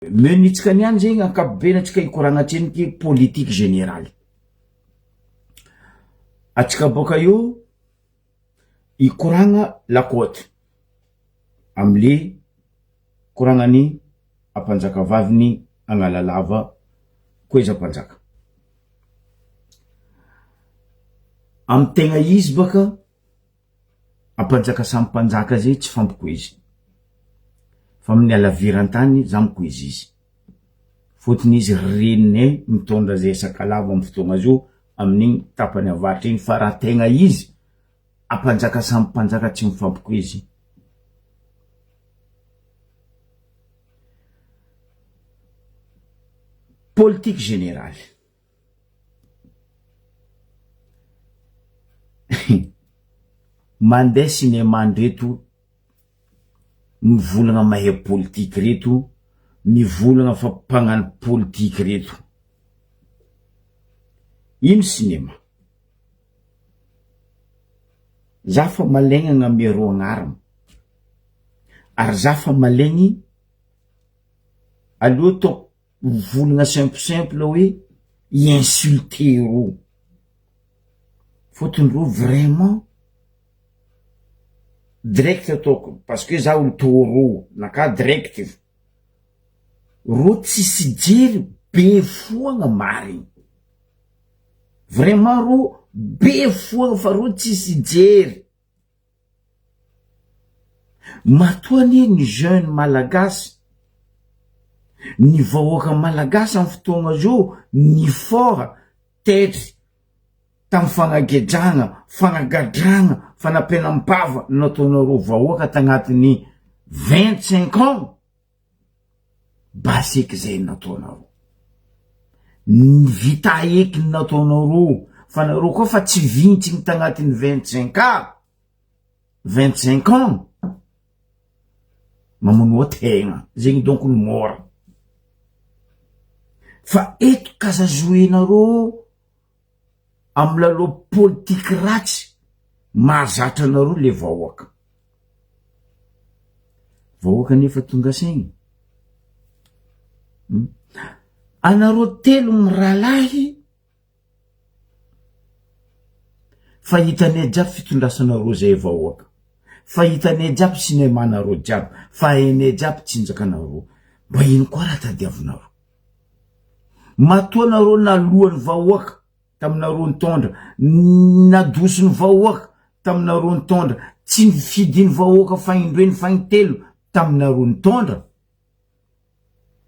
Menitsika niany zegny ankapobeny atsika hikoragna atseniky politique générale. Atsika boaka eo hikoragna la côte amle koragnany ampanjaka vaviny Agnalalava koeza mpanjaka. Amy tegna izy baka Ampanjaka samy mpanjaka zay tsy fampikoezy fa amin'ny halaviran-tany za mikoezy izy fotony izy reninay mitondra zay sakalava amin'ny fotoagna zao amin'igny tapany avaratra igny fa raha tegna izy ampanjaka samy mpanjaka tsy mifampikoezy. Politique générale. Mandeha cinéma ndreto mivolagna mahay politique reto, mivolagna fa mpagnano politique reto. Ino cinéma? Za fa malaigna agname rô agnarana, ary za fa malaigny aleo ataoko Mivolagna simple simple hoe i-insulter rô, fôtony rô vraiment direct ataoko parce que za olo taureau naka direct, rô tsisy jery be foagna marigny, vraiment rô be foagna fa rô tsisy jery. Matoa anie ny jeune malagasy, ny vahoaka malagasy am fotoagna zao nifôha tetry tam fagnagejagna, fagnagadragna, fanapenam-bava nataonareo vahoaka tagnatin'ny 25 ans, basy eky zay nataonareo, ny vita eky ny nataonareo, fa nareo koa fa tsy vintsiny tagnatin'ny 25 ans, 25 ans, mamonoa tegna, zegny donc no mora, fa eto k'aza jouer-nareo amy lalao politiky ratsy mahazatra anareo le vahoaka, vahoaka nefa tonga saigny, anareo telo mirahalahy fa hitanay jiaby fitondrasanareo zay vahoaka, fa hitanay jiaby cinéma-nareo jiaby, fa hainay jiaby tsinjakanareo, mba ino koa raha tadiavinareo? Matoa nareo naloan'ny vahoaka taminareo nitondra, nadoson'ny vahoaka taminareo nitondra, tsy nifidin'ny vahoaka fahendreny fahintelo taminareo nitondra,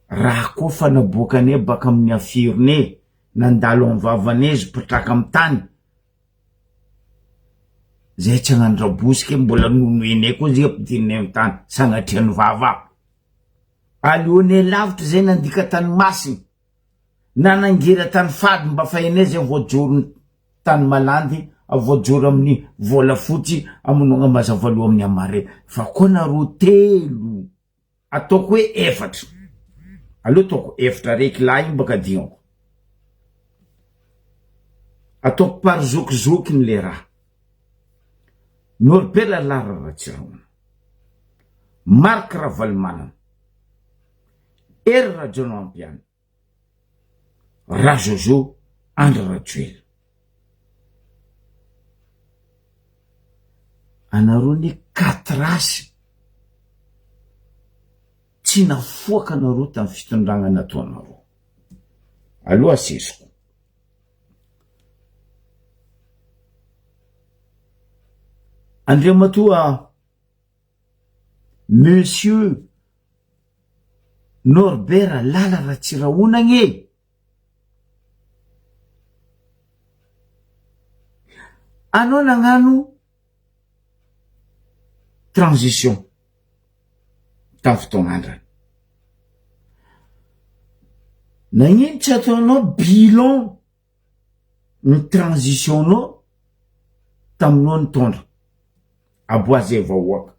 raha koa fa naboakanay baka amin'ny afirinay, nandalo amin'ny vavanay izy mpitraka amin'ny tany, zay tsy hagnano rabosika mbola nonoenay koa zay ampidirinay amin'ny tany, sagnatrian'ny vava. Aleonay lavitra zay nandika tany masina na nangera tany fady mba fahenay zay voajoro tany malandy voajoro amin'ny volafotsy amonoagna mazavaloha amin'ny amare fa koa nareo telo ataoko hoe efatra aleo ataoko efatra raiky lahy iny baka dignako ataoko par zokizokiny le raha Norbert Lara Ratsirahona Marc Ravalomanana, Hery Rajaonampianina, Rajojo Andry Rajoelina. Anareo anie katrasy tsy nafoaka anareo tamin'ny fitondragna nataonareo. Aloha asesiko. Andriamatoa Monsieur Norbert Lala Ratsirahonagna e! Anao nagnano transition tamin'ny fotoagn'andrany. Nagnino tsy ataonao bilan ny transition-nao taminao nitondra? Aboaha zay vahoaka,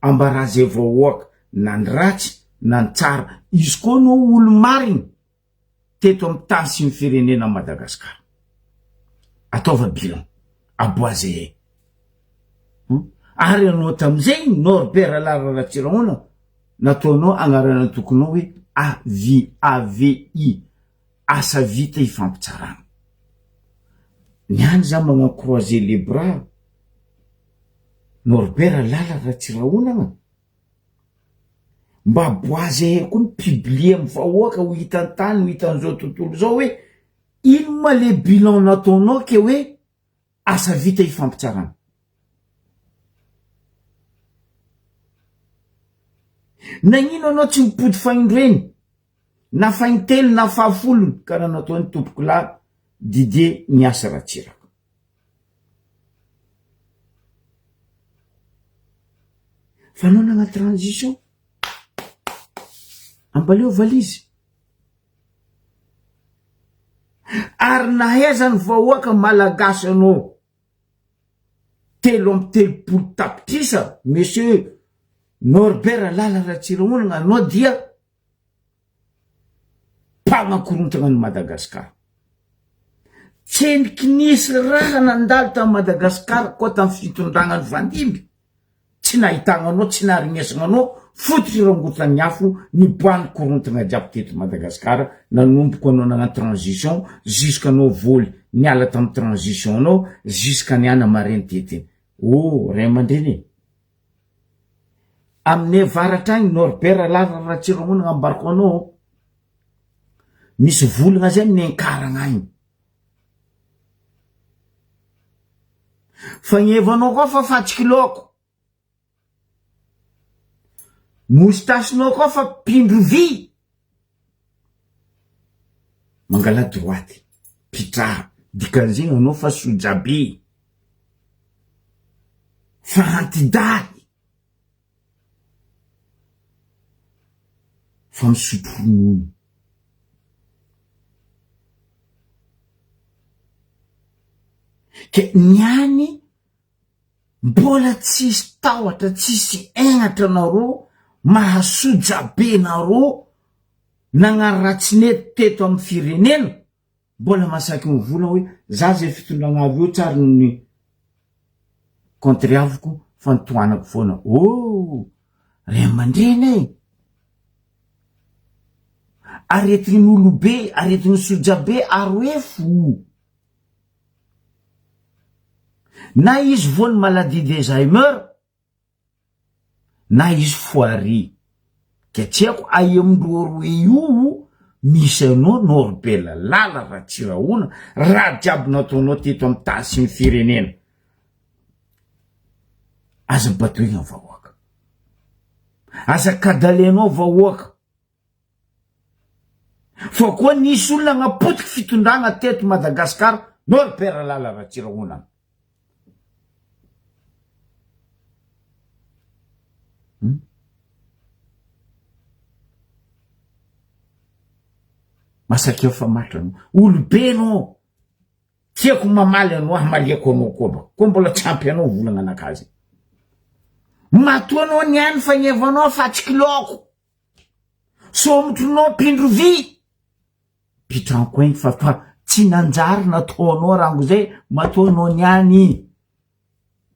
ambarà zay vahoaka na ny ratsy na ny tsara, izy koa anao olo marigny teto amy tany sy ny firenena Madagascar. Ataova bilan, aboaha zay hay. Ary anao tamizay Norbert Lara Ratsirahona nataonao agnaran'antokonao hoe. A V A V I asa vita ifampitsarana. Ny any za magnano croiser les bras Norbert Lala Ratsirahonana mba boiser koa ny publier am vahoaka ho hitan'ny tany ho hitan'izao tontolo zao hoe ino ma le bilan nataonao ke hoe asa vita ifampitsarana. Nagnino anao tsy mipody fahindroeny na fahintelo na fahafolony karaha nataony tompokolahy Didier Niasy Ratsiraka. Fa anao nagnano transition ambaleo valizy. Ary nahaiza ny vahoaka malagasy anao 33 tapitrisa monsieur Norbert Lala Ratsirahonana anao dia mpanankorontana an'i Madagasikara. Tsendriky nisy raha nandalo tany Madagasikara koa tamin'ny fitondrana ny Fandimby, tsy nahitana anao, tsy naharegnesana anao, fototry rangotra ny afo niboahan'ny korontana jiaby teto Madagasikara, nanomboko anao nagnano transition jusque anao voly niala tamin'ny transition anao jusque niana mareny tety. Oh ray aman-dreny e! Aminay avaratra agny Norbert Lala Ratsirahonana ambarako anao misy volagna zay aminay Ankaragna agny. Fagnevanao koa fa fatsiky laoko. Moustache-nao koa fa pindro vy. Mangala droite, pitraha, dikan'izegny anao fa sojabe, fa antidahy, fa misotro ronono. Ke niany Mbola tsisy tahotra tsisy hegnatra nareo mahasoja be nareo nagnaratsy nety teto am firenena mbola masaky mivolagna hoe za zay fitondragna avy eo tsary ny contre-avoko fa ny tohanako foana oh ray aman-dreny e! Aretin'olobe aretin'ny sojabe aroefo. Na izy voan'ny maladie d'Alzheimer na izy foirie. Ka tsy haiko aia amindreo roe io misy anao Norbert Lala Ratsirahona raha jiaby nataonao teto amin'ny tany sy ny firenena. Aza badoigna vahoaka. Aza kadalenao vahoaka. Fa koa nisy olona nagnapotiky fitondragna teto Madagascar Norbert Lala Ratsirahonana. Hmm? Masaky fa matra anao. Olobe anao. Tiako mamaly anao hamaliako anao koa ba. Koa mbola tsy ampy anao volagna anakazy. Matoa anao niany fagnevanao fa tsy kiloko. Somotronao mpindro vy Pitranko egny fa fa tsy nanjary nataonao rango zay matoa anao niany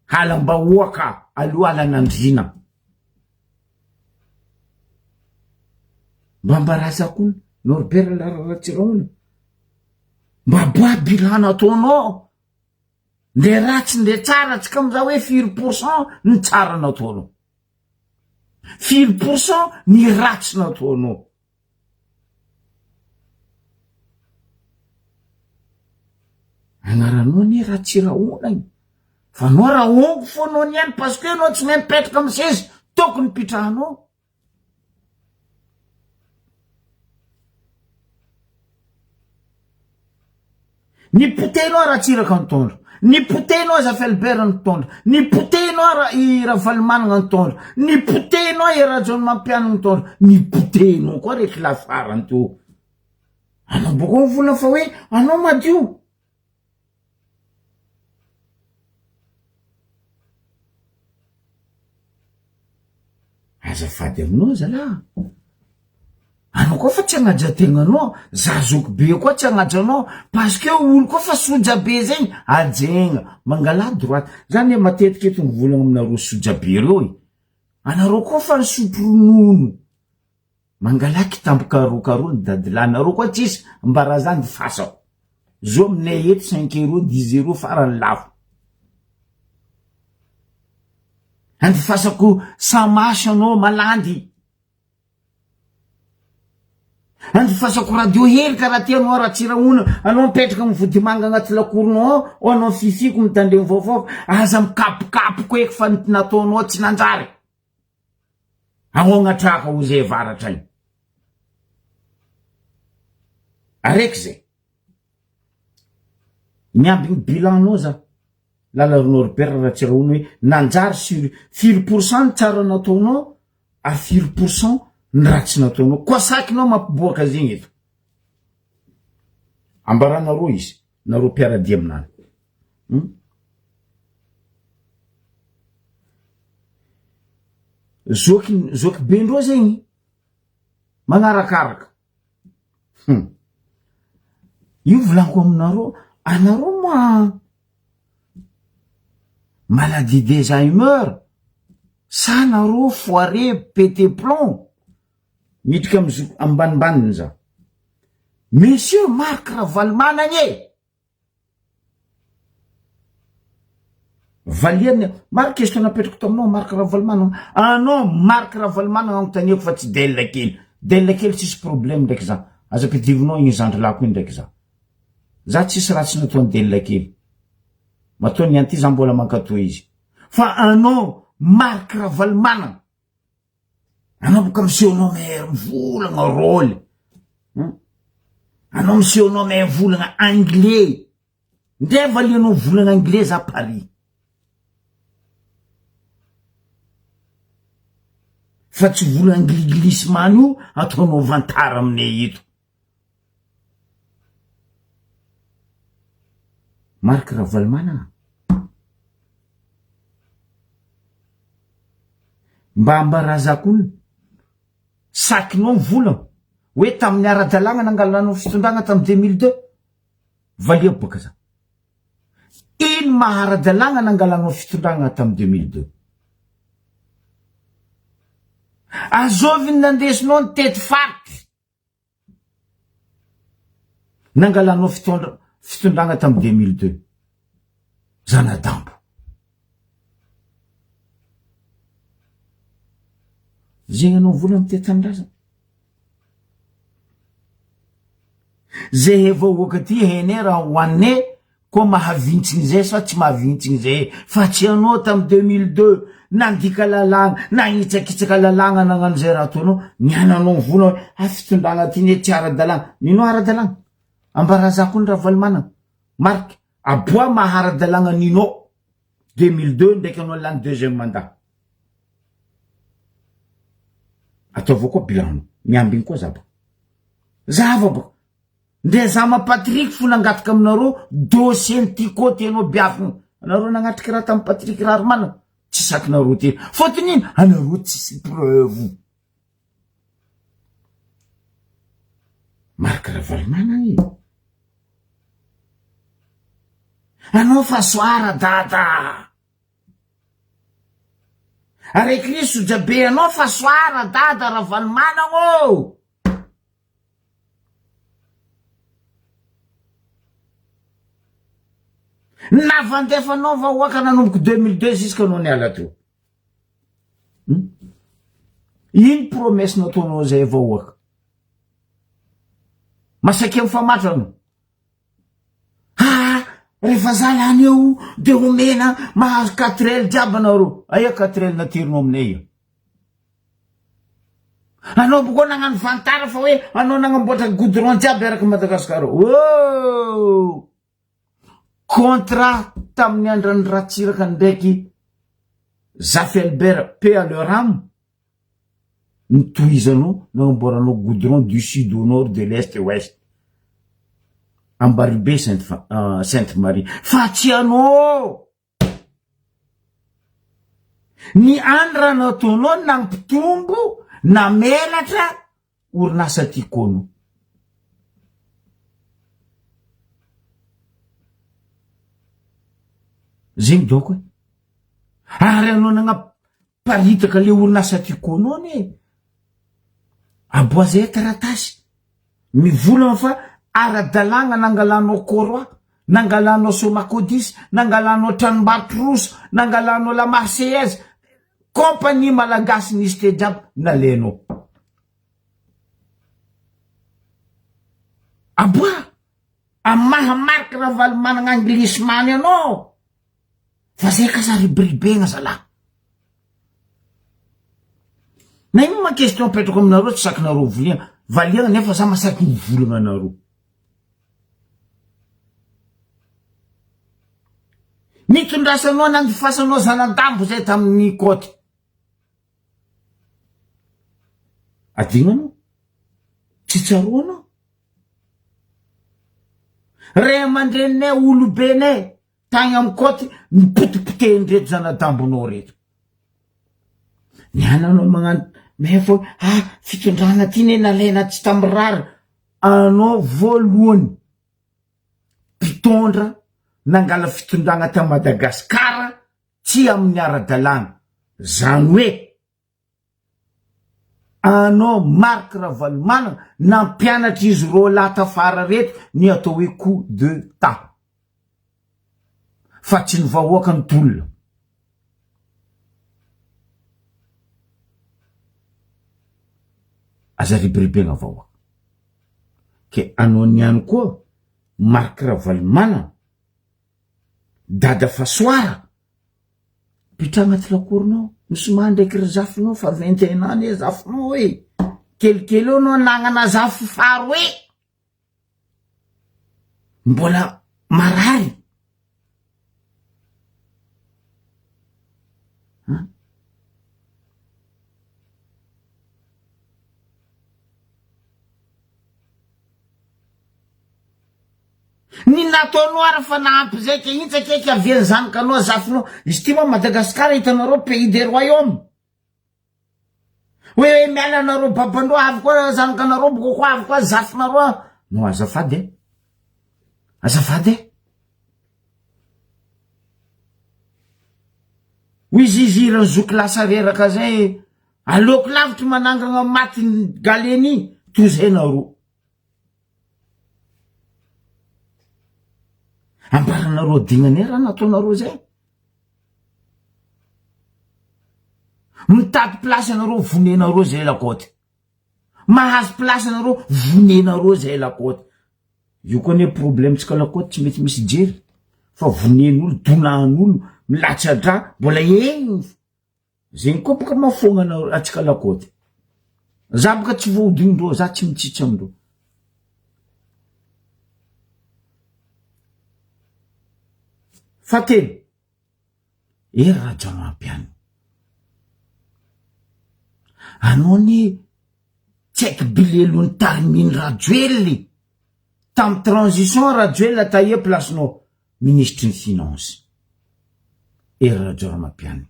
halam-bahoaka aloha halan'andriana Mba ambarasa koa Norbert Ratsirahona mba bois bilan nataonao ndre ratsy ndre tsara tsy ka mizaha hoe firy pourcent ny tsara nataonao Firy pourcent ny ratsy nataonao? Agnaranao anie Ratsirahona igny fa anao rahongo fô anao niany parce que anao tsy mahay mipetraka amy seza tokony hipitrahanao. Ny potehinao Ratsiraka nitondra, ny potehinao Zafy Albert nitondra, ny potehinao ra i Ravalomanana nitondra, ny potehinao i Rajaonarimampianina nitondra, ny potehinao koa reky la farany teo. Anao boko mivolagna fa hoe anao madio. Azafady aminao zalah. Anao koa fa tsy hagnaja tegnanao, za zoky be koa tsy hagnaja anao parce que olo koa fa soja be zegny hajegna, mangala droite, za anie matetiky eto mivolagna aminareo soja be reo e, anareo koa fa nisotro ronono. Mangalaky tambokarokaroa ny dadilahy nareo koa tsisy ambaraza ny fasako. Zo aminay eto cinq euros dix euros farany lafo. Andifasako samaso anao malandy. Andifasako radio hery karaha ty anao Ratsirahona, anao mipetraka amin'ny vodimanga agnaty lakoronao ao, ao anao fifiko mitandregny vaovao, aza mikapokapoko eky fa ny nataonao tsy nanjary. Agnoagnatraka ho zay avaratra agny. Araiky zay. Miambigny bilan-nao za. Lala Norbert Ratsirahona hoe nanjary sur firy pour cent ny tsara nataonao ary firy pour cent ny ratsy nataonao. Koa sakinao mampiboaka zegny eto. Ambaranareo izy, nareo mpiara-dia aminany. Hmm? Zoky, zoky bendreo zegny magnarakaraka. Hum. Io volaniko aminareo, anareo moa maladie d'Alzheimer sa nareo foiré pété plomb miditra amy zo- ambanimbaniny za. Monsieur Marc Ravalomanana e! Valiany, maro question napetrako taminao Marc Ravalomanana, anao Marc Ravalomanana anontaniako fa tsy Del kely, Del kely tsisy problème ndraiky za, aza ampidirinao igny zandrilako igny ndraiky za, za tsisy ratsy nataony Del kely, matoa niany ty za mbola mankatoa izy, fa anao Marc Ravalomanana, anao boka miseho anao maire mivolagna rôle, anao miseho anao maire mivolagna anglais, Ndray valianao volana anglais za Paris. Fa tsy vola angliglisman io ataonao vantara aminay eto. Marc Ravalomanana. Mba ambarazako olona. Sakinao ny vola. Hoe tamin'ny ara-dalàna nangalanao fitondrana tamin'ny 2002. Valiako baka za. Ino maha ara-dalàgna nangalanao fitondragna tam 2002? Azovy ny nandesinao nitety faritry nangalanao fitondra fitondragna tam 2002? Zanadambo. Zegny anao vola mitety tanindrazana. Zehe vahoaka ty hene raha hoanine koa mahavintsigny zay sa tsy mahavintsigny zay fa tsy anao tam 2002 nandika lalàgna nagnitsakitsaka lalàgna nagnano zay raha ataonao niananao mivola hoe ah fitondragna ty ne tsy ara-dalàgna nino ara-dalàgna ambaraza koa ny Ravalomanana Marc aboa maha ara-dalàgna nino 2002 ndraiky anao lany deuxième mandat Ataovy koa bilan miambigny koa za baka. Zava baka. Ndre za ma Patrick fo nangataka aminareo dossier ny Tiko tianao biafina. Anareo nagnatriky raha tamin'i Patrick Raharimanana tsy sakinareo ty. Fôtony ino? Anareo tsisy preuve. Marc Ravalomanana e. Anao fa soara dada. Araiky ry sojabe anao fa soara dada Ravalomanana ô! Navandefanao vahoaka nanomboka 2002 jusque anao niala teo. Hmm? Ino promesse nataonao zay vahoaka? Masakia mifamatra anao. Ah, rehefa za lany eo de omena mahazo quatre L jiaby anareo. Aia quatre L naterinao aminay io? Anao boko nagnano fantara fa hoe anao nagnamboatra goudron jiaby araka Madagasikara. Oh! Contrat tamin'ny andran'ny Ratsiraka ndraiky Zafy Albert paix à leur âme Notohizanao nagnamboaranao goudron du sud au nord de l'est et ouest Ambaribe Sainte Sainte Marie fa tsy anao ny any raha nataonao nampitombo namelatra orinasa Tikono. Zegny doko e. Ary anao nagna Paritaka le orinasa Tikono anie. Aboazay taratasy mivolagna fa ara-dalàgna nangalanao Coroa, nangalanao Somacodis, nangalanao tranombarotro roso, nangalanao la Marseillaise, compagnie malagasy nisy teo jiaby nalainao. Aboa! Amin'ny maha Marc Ravalomanana anglismany anao fa zay ka za ribiribegna zalah. Na ino ma question apetrako aminareo tsy sakinareo voliagna, valiagna nefa za masaky mivolagna anareo. Nitondrasanao nandifasanao zana-dambo zay tamin'ny côte. Adinonao? Tsy tsaroanao? Ray aman-dreninay, olobenay tagny amin'ny côte nipotipotehin'ireto zana-dambonao reto. Ny ananao magnano nefa hoe ah fitondrana ty ne nalaina tsy tamin'ny rariny. Anao voalohany mpitondra nangala fitondragna ta Madagasikara tsy amin'ny ara-dalàna. Zany hoe anao Marc Ravalomanana nampianatra izy roalahy tafara reto ny atao hoe coup de ta fa tsy ny vahoaka nitolona. Aza ribiribena vahoaka. Ke anao niany koa Marc Ravalomanana, Dada Fasoara, Mipetraha agnaty lakoronao, misomà ndraiky ry zafinao fa 21 ans anie zafinao e! Kelikely eo anao anagnana zafy faharoe, mbola marary. An? Ny nataonao ary fa nahampy zay ke intsy akaiky avian'ny zanakanao zafinao izy ty ma Madagascar hitanareo pays des royaumes hoe hoe miala anareo babandreo avy koa zanakanareo boko koa avy koa zafinareo no azafady e azafady e hoy izy izy hiran'ny zoky lasa reraka zay aleoko lavitry manangana maty galeni toy zay nareo Ambaranareo dignanay raha nataonareo zay. Mitady place anareo vonenareo zay lakôty. Mahazo place anareo vonenareo zay lakôty. Io koa anie problème tsika lakôty tsy mety misy jery fa vonen'olo donahan'olo milatsa-drà mbola egny Zegny koa boka mahafoagna anareo antsika lakôty. Za boka tsy voahodidin-dreo, za tsy mitsitsy amindreo. Fahatelo, Hery Rajaonampianina. Anao anie tsy haiko bilelon'ny tariminy Rajoelina e. Tamin'ny transition Rajoelina taia place-nao? Minisitry ny finance. Hery Rajaonarimampianina.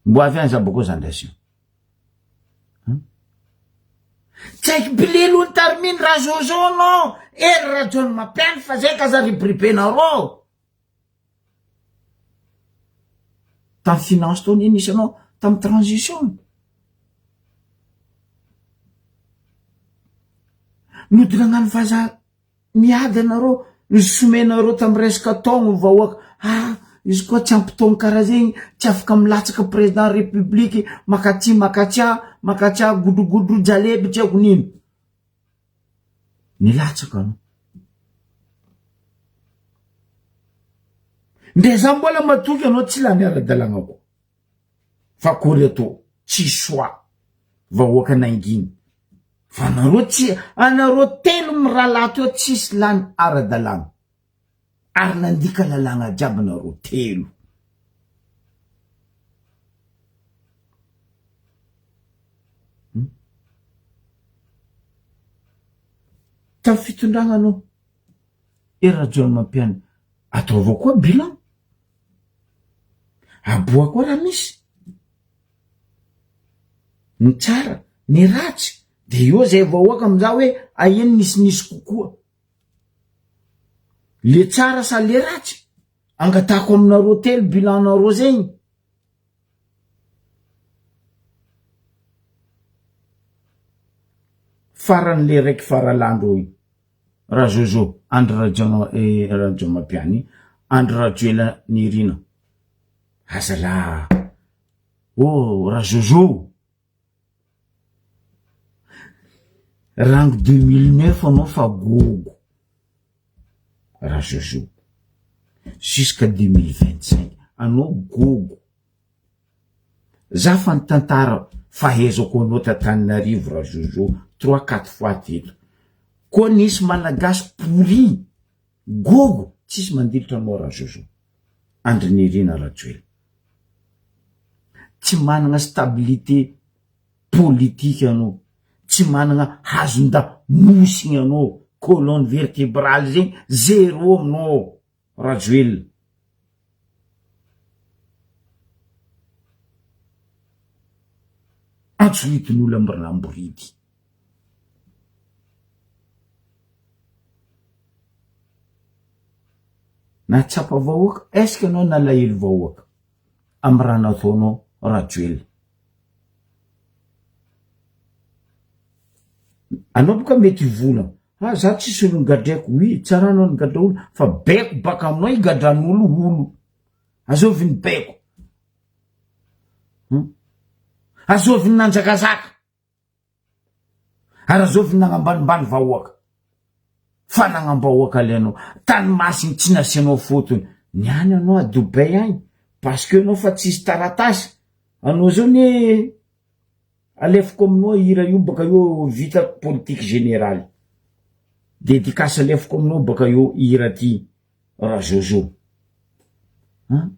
Mbo avy any za boko za ndraisina. Tsy haiko bilelon'ny tariminy Rajojo anao Hery Rajaonarimampianina fa zay ka za ribiribenareo. Tamin'ny finance tao anie nisy anao tamin'ny transition. Nody nagnano vazaha miady anareo, nisomenareo tamin'ny resaka taogno ny vahoaka. Ah, izy koa tsy ampy taogno karaha zegny, tsy afaka milatsaka président république, makaty makatsia, makatsia godrogodro jaleby tsy haiko nino. Nilatsaka anao. Ndre za mbola matoky anao tsy lany ara-dalàgna koa. Fa akory atao, tsy choix. Vahoaka nanginy. Fa anareo tsy, anareo telo mirahalahy teo tsisy lany ara-dalàgna. Ary nandika lalàgna jiaby nareo telo. Tamin'ny fitondragna anao, Hery Rajaonarimampianina, ataovy koa bilan. Aboa koa raha misy. Ny tsara, ny ratsy, de eo zay vahoaka amizao hoe aheno nisinisy kokoa. Le tsara sa le ratsy? Angatahako aminareo telo bilan-nareo zegny. Farany le raiky faralandro igny. Razozo, Andry Rajaona eh, Rajaonampiany, Andry Rajoelina Nirina. Azalahy. Oh, Razozo. Rango 2009 anao fa gogo. Razozo. Jusqu'à 2025 anao gogo. Za fa nitantara fahaizako anao t'Antananarivo Razozo trois quatre fois teto. Koa nisy malagasy pourri gogo tsisy mandilitra anao Razozo. Andry Nirina Rajoelina. Tsy managna stabilité politique anao, tsy managna hazon-damosigny anao, colonne vertébrale zegny zéro aminao Rajoelina. Antsohitin'olo am ramboridy. Nahatsapa vahoaka, est ce que anao nalahelo vahoaka am raha nataonao Rajoelina? Anao boka mety hivolagna, ah za tsisy olo nigadraiko, oui tsara anao nigadra olo fa baiko baka aminao higadran'olo olo, azovy ny baiko, hum, azovy ny nanjakazaka, ary azovy ny nagnambanimbany vahoaka, fa nagnambahoaka le anao, tany masiny tsy nasianao fotony, niany anao a Dubai agny parce que anao fa tsisy taratasy, anao zao ne Alefako aminao hira io baka eo vita politique générale. Dédicace alefako aminao baka eo hira ty Rajojo. An?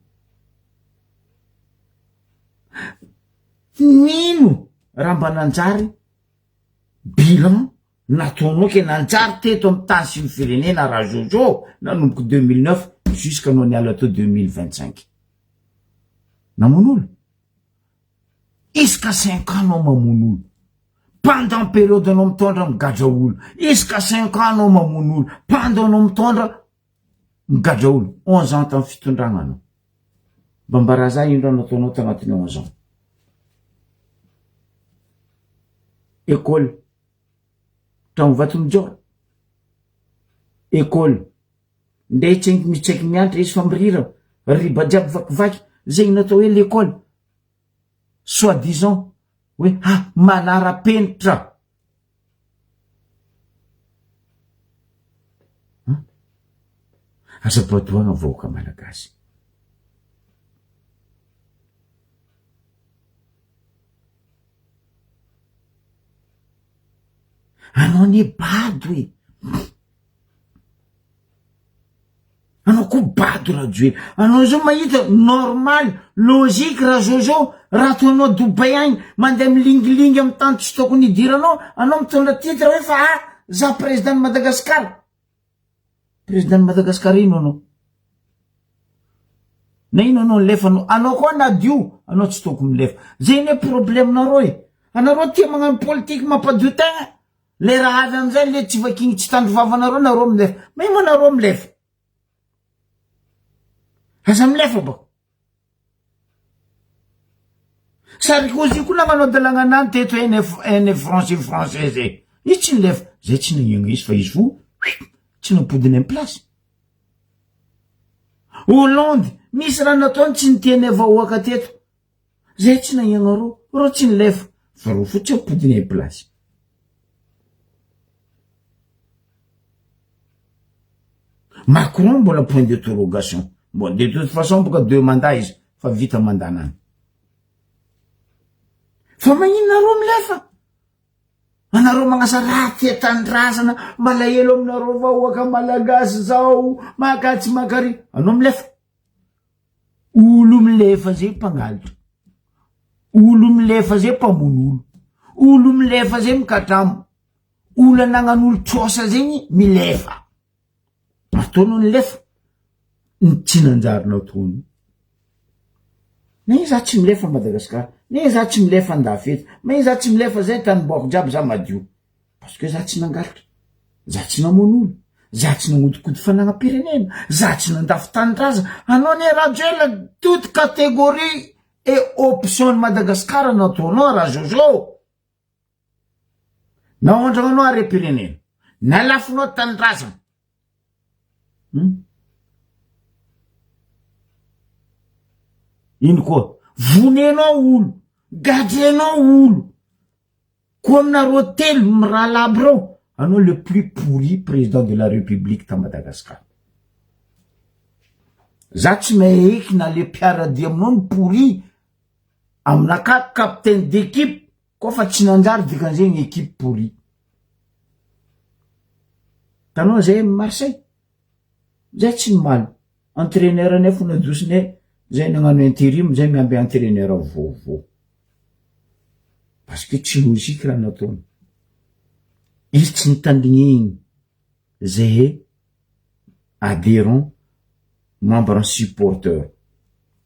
Nino raha mba nanjary bilan nataonao ke nanjary teto amin'ny tany sy ny firenena Rajojo nanomboka 2009 jusqu'à anao niala teo 2025. Namono olo? Isaka cinq ans anao mamono olo. Pendant période anao mitondra migadra olo. Isaka cinq ans anao mamono olo. Pendant anao mitondra migadra olo. Onze ans tamin'ny fitondragna anao. Mba mba za ino raha nataonao tagnatin'ny onze ans. École. Tragno vato mijoro. École. Ndeha tsenky mitsaiky mianatra izy fa mirira. Riba jiaby vakivaky. Zegny natao hoe l'école. Soit disant hoe ha manara-penitra. Aza badoana vahoaka malagasy. Anao anie bado e. Anao koa bado Rajoelina. Anao zao mahita normal, logique raha zao zao, raha ataonao Dubai agny, mandeha milingilingy amy tany tsy tokony hidiranao, anao mitondra titre hoe fa ah, za président ny Madagascar. Président ny Madagascar ino anao? Na ino anao nilefa anao? Anao koa nadio, anao tsy tokony milefa. Zay anie problème nareo e. Anareo tia magnano politique mampadio tegna. Le raha avy amizay le tsy vakigny tsy tandro vavanareo nareo milefa. Mahay moa nareo milefa. Aza milefa bako. Sarkozy koa nagnano adalagna anany teto NF NF français français zay. Izy tsy nilefa. Zay tsy nagnino izy fa izy fo tsy nampodiny am place. Hollande misy raha nataony tsy nitianay vahoaka teto. Zay tsy nagnino reo, reo tsy nilefa fa reo fo tsy ampodiny am place. Macron mbola point d'interrogation. Bon, de toute façon boka deux mandats izy fa vita mandat nany. Fa magnino nareo milefa? Anareo magnasa raha tia tanindrazana, malahelo aminareo vahoaka malagasy zao, makatsy makary. Anao milefa. Olo milefa zay mpangalatra, olo milefa zay mpamono olo, olo milefa zay mikatramo, olo anagnan'olo trosa zegny milefa. Ataonao nilefa, ny tsy nanjary nataonao. Magnino za tsy milefa Madagascar, magnino za tsy milefa andafy eto, magnino za tsy milefa zay tany boako jiaby za madio. Parce que za tsy nangalatra, za tsy namono olo, za tsy nagnodikody fanagnam-pirenena, za tsy nandafo tanindrazana. Anao anie Rajoelina toute catégorie et option ny Madagascar nataonao Rajojo. Naondragnanao harem-pirenena, nalafonao tanindrazana. Hum. Ino koa? Vonenao olo, gadrenao olo. Koa aminareo telo mirahalahy aby reo, anao le plus pourri président de la république ta Madagascar. Za tsy maheky na le mpiaradia aminao no pourri, aminakahy capitaine d'équipe koa fa tsy nanjary dikan'izay équipe pourri. Tanao zay Marseille, zay tsy nimaly, entraineur nay fo najosinay, zay nagnano interim, zay miamby entraineur vaovao. Parce que tsy logique raha nataony. Izy tsy nitandrignigny zahay adherent, membre supporteur,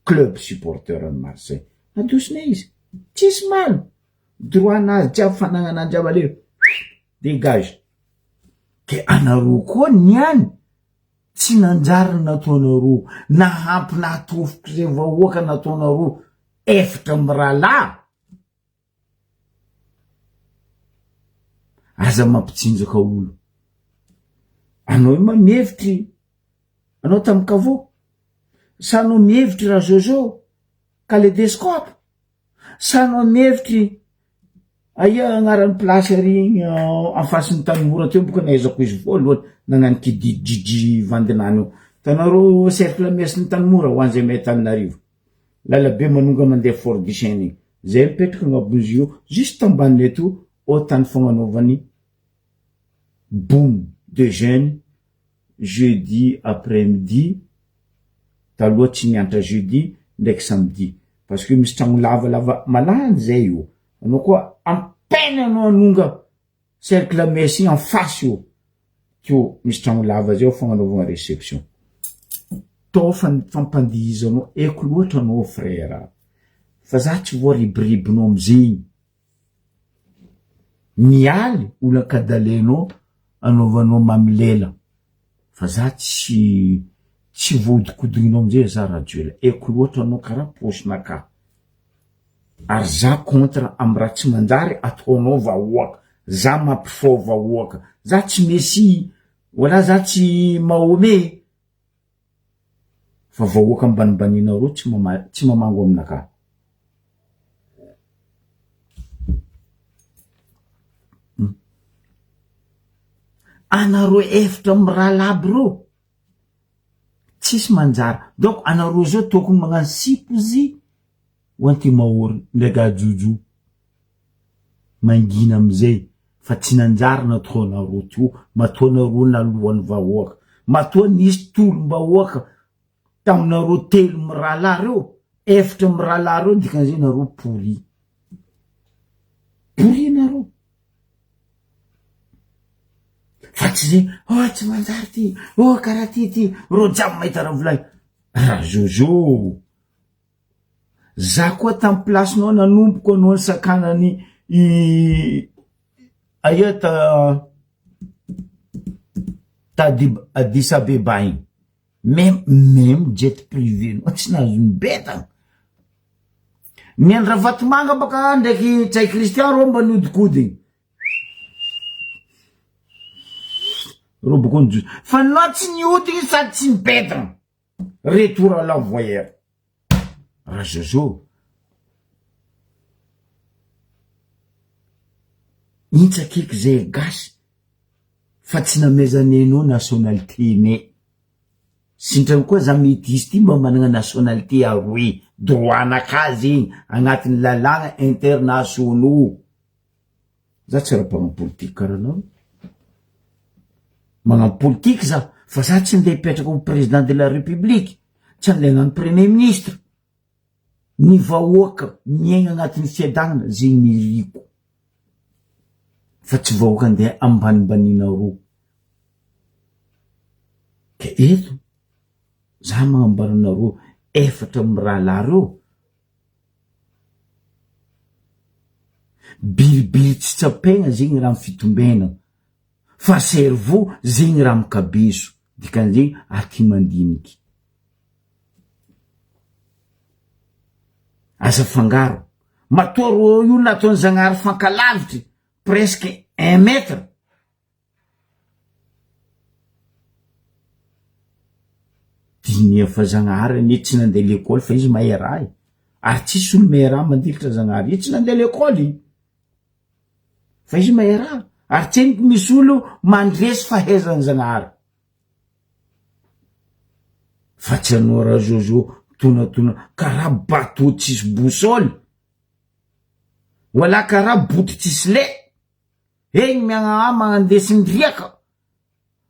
club supporteur an'i Marseille. Najosinay izy, tsisy maly, droit nazy jiaby, fanagnana jiaby, allez, dégage. Ke anareo koa niany tsy nanjary ny nataonareo, nahampy nahatofoky zay vahoaka nataonareo efatra mirahalahy. Aza mampitsinjaka olo. Anao io ma mihevitry anao tamy kavo? Sa anao mihevitry raha jojo kaledescope? Sa anao mihevitry aia agnaran'ny place ary igny en face ny Tanimora teo boka nahaizako izy voalohany nagnano kididididi vandinany io. Hitanareo cercle mesin'ny Tanimora ho an'izay mahay Antananarivo. Lalabe manonga mandeha Fort du Chêne igny. Zay mipetraka agnabon'izy io juste ambaninay ato ao tany fagnanaovany boum de jeune jeudi après midi taloha tsy niantra jeudi ndraiky samedi parce que misy tragno lavalava malandy zay io anao koa à peine anao hanonga cercle messe igny en face io teo misy tragno lava zay ao fagnanaovagna reception tao fa ny fampandihizanao eko loatra anao frère fa za tsy voaribiribinao amizegny Mialy olo ankadalenao anaovanao mamy lela fa za tsy tsy voahodikodignao amizay za rajoela eko loatra anao karaha paosinakahy ary za contre amy raha tsy manjary ataonao vahoaka za mampifao vahoaka za tsy messi wala za tsy mahome fa vahoaka ambanimbaninareo tsy mama tsy mamango aminakahy. Anareo efitra mirahalahy aby reo tsisy manjary donc anareo zao tokony magnano sipozy ho antimahory ndraiky ajojo mangina amizay fa tsy nanjary nataonareo teo matoa nareo naloan'ny vahoaka matoa nisy tolom-bahoaka taminareo telo mirahalahy reo efitra mirahalahy reo dikan'izay nareo pourri pourri nareo fa tsy zay oh tsy manjary ty oh karaha ty ty reo jiaby mahita raha volay raha jojo Za koa tam place-nao nanomboko anao nisakanany i aia ta ta Addis Abeba igny meme meme jet privé nao tsy nahazo nibetagna ny an'i Ravatomanga baka ndraiky Ntsay Christian reo mba niodikodigny reo boko nijojo fa nao tsy nihodigny sady tsy nibetagna. Retour à l'envoyeur. Rajojo. Intsakeky zay gasy fa tsy namezanenao nationalité ne. Sintrany koa za metisy ty mba managna nationalité aroe, droit naka zegny agnatin'ny lalàgna internationaux. Za tsy raha mpanao politique karaha anao. Magnano politique za fa za tsy ndeha hipetraka ho président de la république, tsy andeha hagnano premier ministre. Ny vahoaka miaigna agnatin'ny fiadanana zegny niriko fa tsy vahoaka andeha ambanimbaninareo. Ke eto za magnambara anareo efatra mirahalahy reo. Biribiry tsy tsapaigna zegny raha amy fitombena fa cerveau zegny raha mikabeso dikan'izegny aty mandiniky. Aza afangaro, matoa rô io nataon'i Zagnahary fankalavitry presque. un mètre. Diniha fa Zagnahary anie tsy nandeha lekôly fa izy mahay raha e! Ary tsisy olo mahay raha mandilitra Zagnahary, izy tsy nandeha lekôly fa izy mahay raha, ary tsy henoko misy olo mandresy fahaizan'i Zagnahary. Fa tsy anao Razozo mitonatona karaha bateau tsisy boussole, wala karaha boto tsisy lait. Egny miagnahama agnandesigny riaka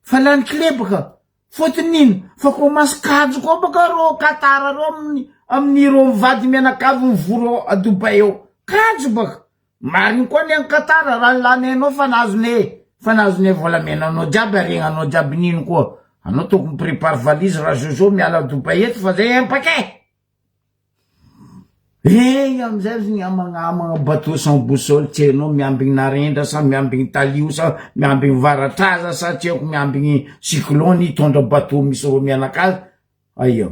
fa lany clé baka fôtony ino fa commence kajy koa baka rô Qatar rô amin'ny amin'ny rô mivady mianakavy mivory ao a Dubaï ao kajy baka marigny koa ny any Qatar raha ny lany hainao fa nahazonay fa nahazonay volamena anao jiaby haregnanao jiaby nino koa anao tokony mi-prépare valise raha Jojo miala a Dubaï eto fa zay un paquet. Egny amizay ry niamagnamagna bateau sans boussole tsy hainao miambigny narendra sa miambigny talio sa miambigny varatraza sa tsy haiko miambigny cyclone hitondra bateau misy reo mianakazy aia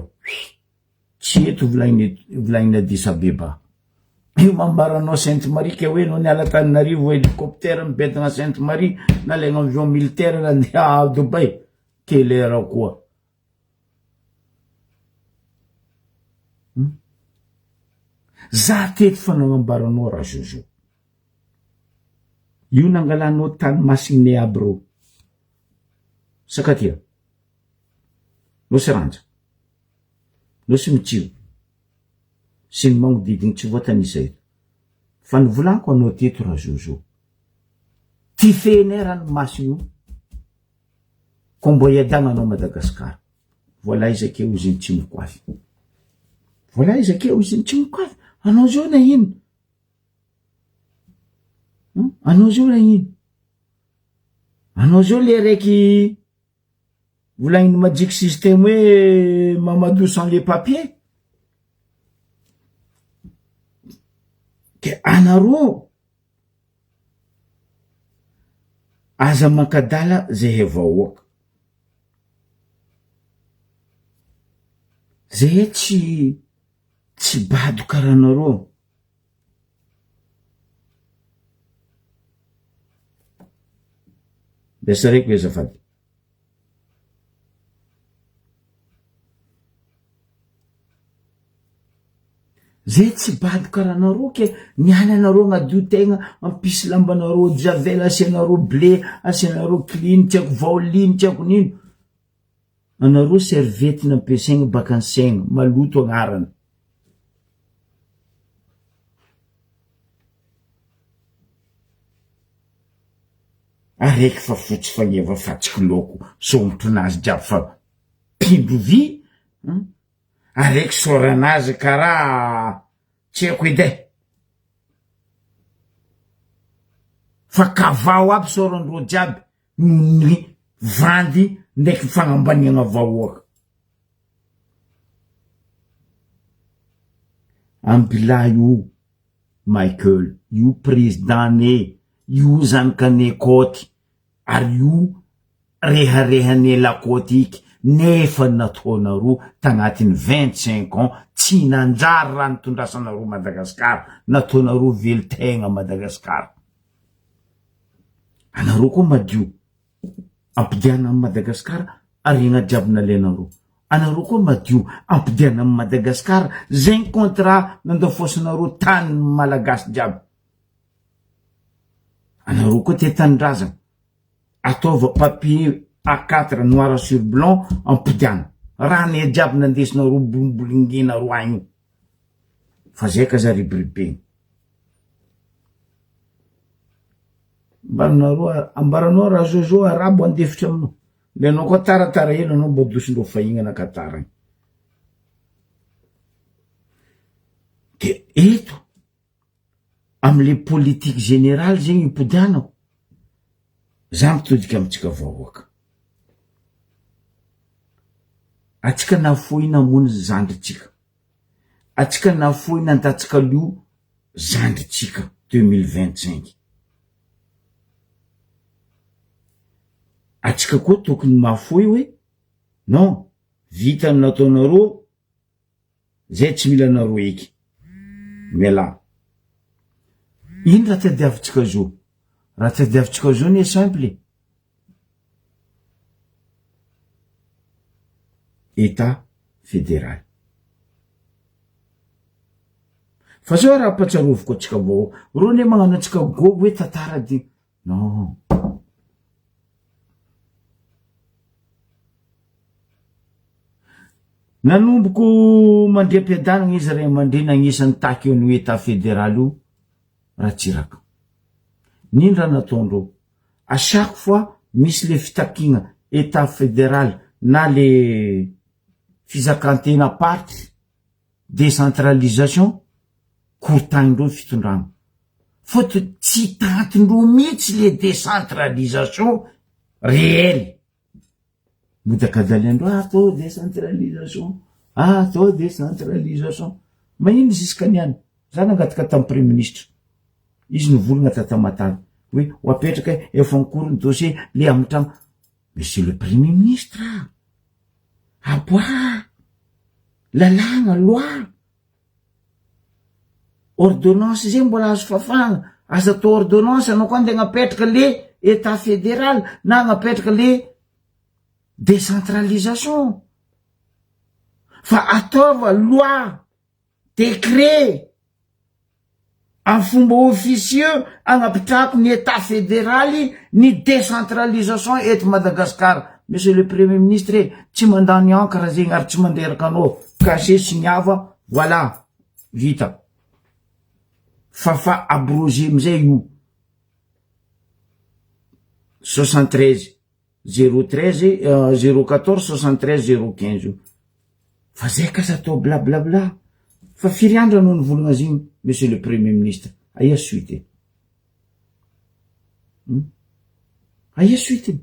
tsy eto volagniny volagniny Addis Abeba io mambaranao Sainte Marie ke hoe anao niala Antananarivo hélicoptère mibentagna Sainte Marie nalaigna avion militaire nandeha Dubaï quelle heure koa. Za teto fa nagnambaranao ra Jojo. Io nangalanao tany masigne aby reo. Sakatia. Nosy Ranja. Nosy Mitsio. Sy ny magnodidigny tsy voatanisa eto. Fa nivolaniko anao teto ra Jojo. Tifenay ranomasina io. Ko mbô iadagna anao Madagascar. Voila izy akeo izy ny tsy mikoafy. Voila izy akeo izy ny tsy mikoafy. Anao zao na ino? Hmm? Anao zao na ino? Anao zao le raiky volagniny magic system hoe Mamadou sans les papiers. Ke anareo Aza mankadala zehe vahoaka. Zehe tsy tsy bado karaha anareo. Mba sareko azafady. Zay tsy bado karaha anareo ke niany anareo agnadio tegna ampisy lambanareo eau de javel asianareo blé asianareo klin tsy aiko vaoline tsy aiko nino anareo serviette nampiasaigna baka ansaigna maloto agnarany. Araiky fa fotsy fagneva fatsiky laoko sombotrinazy jiaby fa pindro vy Araiky soranazy karaha tsy haiko edy e! Fa kavao aby sorandreo jiaby noho ny vandy ndraiky fagnambaniagna vahoaka. Ambilahy io Michael io président ne io zanakane kôty ary io reharehane lakôty iky nefa nataonareo tagnatiny 25 ans tsy nanjary raha nitondrasanareo Madagascar nataonareo velon-tegna Madagascar anareo koa madio ampidiana am Madagascar arena jiaby nalainareo anareo koa madio ampidiana am Madagascar zegny contrat nandafoasanareo tany malagasy jiaby anareo koa tia tanindrazana ataova papier A quatre noir sur blanc ampodiana raha ny jiaby nandesinareo bolombolongenareo agny io fa zay ka za ribiribegny ambaranareo ambaranao raha zozo arabo andefitra aminao le anao koa taratara ela anao mba dosindreo fahignana Qatar agny de eto amle politique générale zegny ipodianako za mitodika amitsika vahoaka atsika nafoy namono zandritsika atsika nafoy nandatsaka lio zandritsika 2025 atsika koa tokony mafoy hoe non vita ny nataonareo Zay tsy mila anareo eky. Mialà. Ino raha tadiavintsika zo? Raha tadiavintsika zao anie simple e. Etat federal. Fa zao raha ampatsaroviko antsika vahoaka, reo anie magnano antsika gogo hoe tantara de non. Nanomboko mandriam-piadanana izy ray aman-dreny agnisan'ny taky eo an'io Etat federal io Ratsiraka. N'ino raha nataondreo? À chaque fois misy le fitakiana Etat federal na le fizakan-tena paritra, décentralisation, korontagnin-dreo ny fitondrana. Fôtony tsy tantindreo mihitsy le décentralisation réel. Mody ankadaliandreo atao décentralisation, atao décentralisation. Magnino jusqu'à niany? Za nangataka tamin'ny premier ministre, izy nivolagna ta Tamatave hoe ho apetraka efa en cours ny dossier le amin'ny tragno. Monsieur le premier ministre, aboaha lalàgna, loi, ordonnance zay mbola azo fafagna, aza atao ordonnance anao koa andeha agnapetraka le etat federal na agnapetraka le décentralisation fa ataova loi, décret amy fomba officieux agnapitrahako ny etat federaly ny décentralisation eto Madagascar. Monsieur le premier ministre e, tsy mandany encre zegny ary tsy manderaka anao, cachet siniava, voilà, vita. Fa fa abrogé amizay io 73 013 014 73 015 io. Fa zay kasa atao blablabla. Fa firy andro anao nivolagna azy igny, monsieur le premier ministre? Aia suite e? Hmm? Aia suite?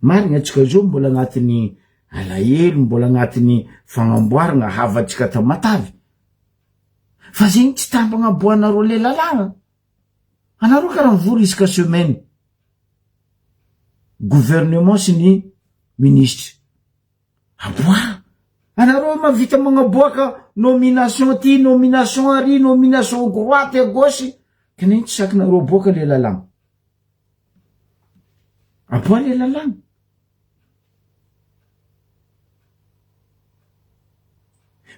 Marigna antsika zao mbola agnatin'ny alahelo, mbola agnatin'ny fagnamboaragna havantsika Tamatave. Fa zegny tsy tampagnaboanareo le lalàgna. Anareo karaha mivory isaka semaine. Gouvernement sy ny ministre. Aboaha. Anareo mahavita magnaboaka nomination ty, nomination ary, nomination droite et gauche. K'nino tsy sakinareo aboaka le lalàgna. Aboaha le lalàgna.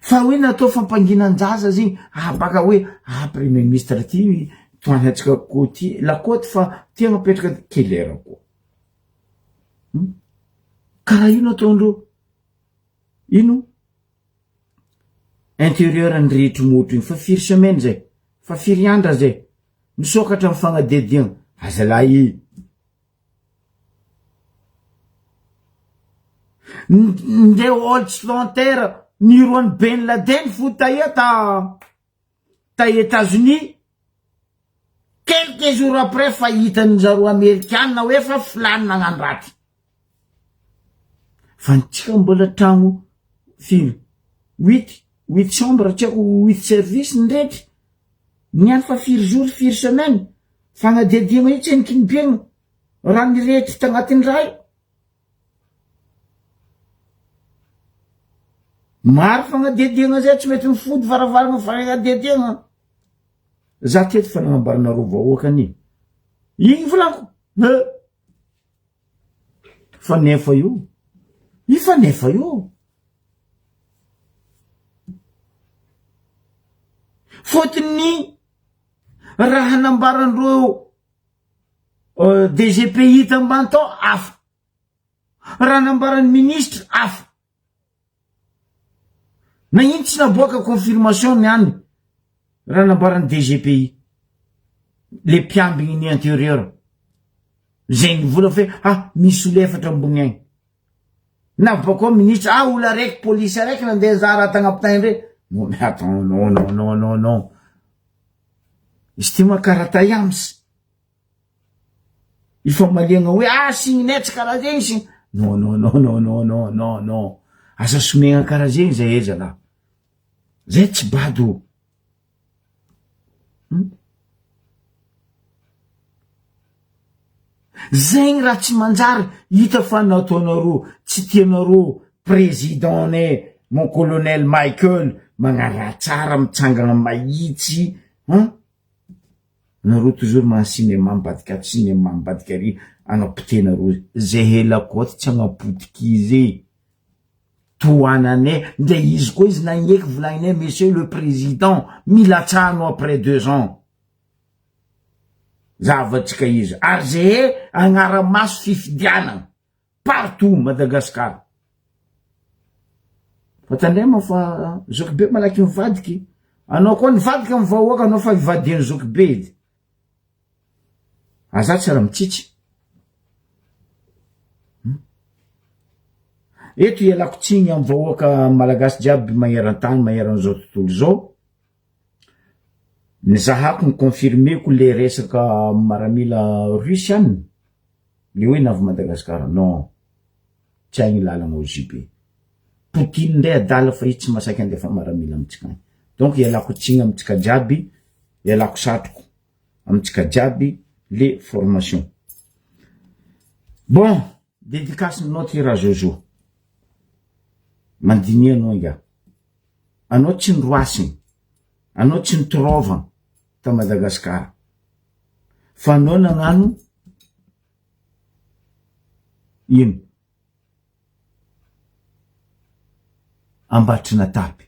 Fa hoe natao fampanginan-jaza zegny, ah baka hoe ah premier ministre ty tohanantsika côte la côte fa ty agnapetraka kelera koa. Hmm? Karaha io nataondreo. Ino? Intérieur ny rehetry motro igny fa firy semaine zay? Fa firy andra zay? Misokatra ny fagnadihadiagna. Azalahy. Ndeha Holtzlanter niroan'i Ben Laden fo taia ta ta Etats-Unis quelques jours après fa hitan'ny zareo amerikana hoe fa filany nagnano raty. Fa ny tsika mbola tragno firy? Huit, huit chambre tsy haiko huit service ny rehetra. Ny any fa firy jours firy semaine. Fagnadihadiagna io tsy nikinibegna raha nirehitry tagnatin'ny raha io. Maro fagnadihadiagna zay tsy mety mifody varavarana fagnadihadiagna. Za teto fa nagnambaranareo vahoaka anie. Igny volako. He. Fa nefa io. Io fa nefa io. Fôtony raha nambaran'ireo DGPI tambany tao hafa, raha nambaran'ny ministre hafa. Nagnino tsy naboaka confirmation ny any raha nambaran'ny DGPI, le mpiambigny ny intérieur, zay nivola fe ah misy olo efatra ambony agny. Na bakao ministre, ah olo araiky polisy araiky nandeha nizaha raha tagnapitany ndray. Non mais attends, non non non non non. Izy ty ma karaha taiams. Ifamaliagna hoe ah signinay tsy karaha zegny sign. Non non non non non non non non. Aza somegna karaha zegny zahay zalahy. Zay tsy bado. Hmm? Zegny raha tsy manjary hita fa nataonareo tsy tianareo président-nay mon colonel Michael magnaraha tsara mitsangana mahitsy hein? Nareo toujours maha cinéma mibadika ato cinéma mibadika ary anapotehinareo zehe lakoty tsy agnapotiky izy e! Tohananay ndre izy koa izy nagneky volagninay monsieur le président milatsaha anao après deux ans zavatsika izy ary zehe agnaramaso fifidianana partout Madagascar fa tandremo fa zokibe malaky mivadiky anao koa nivadika amy vahoaka anao fa ivadian'ny zokibe edy aza tsy raha mitsitsy hmm? Eto ialako tsiny am vahoaka malagasy jiaby magneran-tany magneran'izao tontolo izao, nizahako ny confirmer-ko le resaka maramila russe any, le hoe navy Madagascar, non, tsy agny lalagna ao JB. Poutine ndray adala fa izy tsy masaky andefa maramila amitsika agny. Donc ialako tsiny amitsika jiaby, ialako satroko amitsika jiaby le formation. Bon! Dedicace nao ty Rajojo. Mandiniha anao ingahy. Anao tsy noroasiny, anao tsy nitiraovana ta Madagascar. Fa anao nagnano ino? Ambatrinatapy.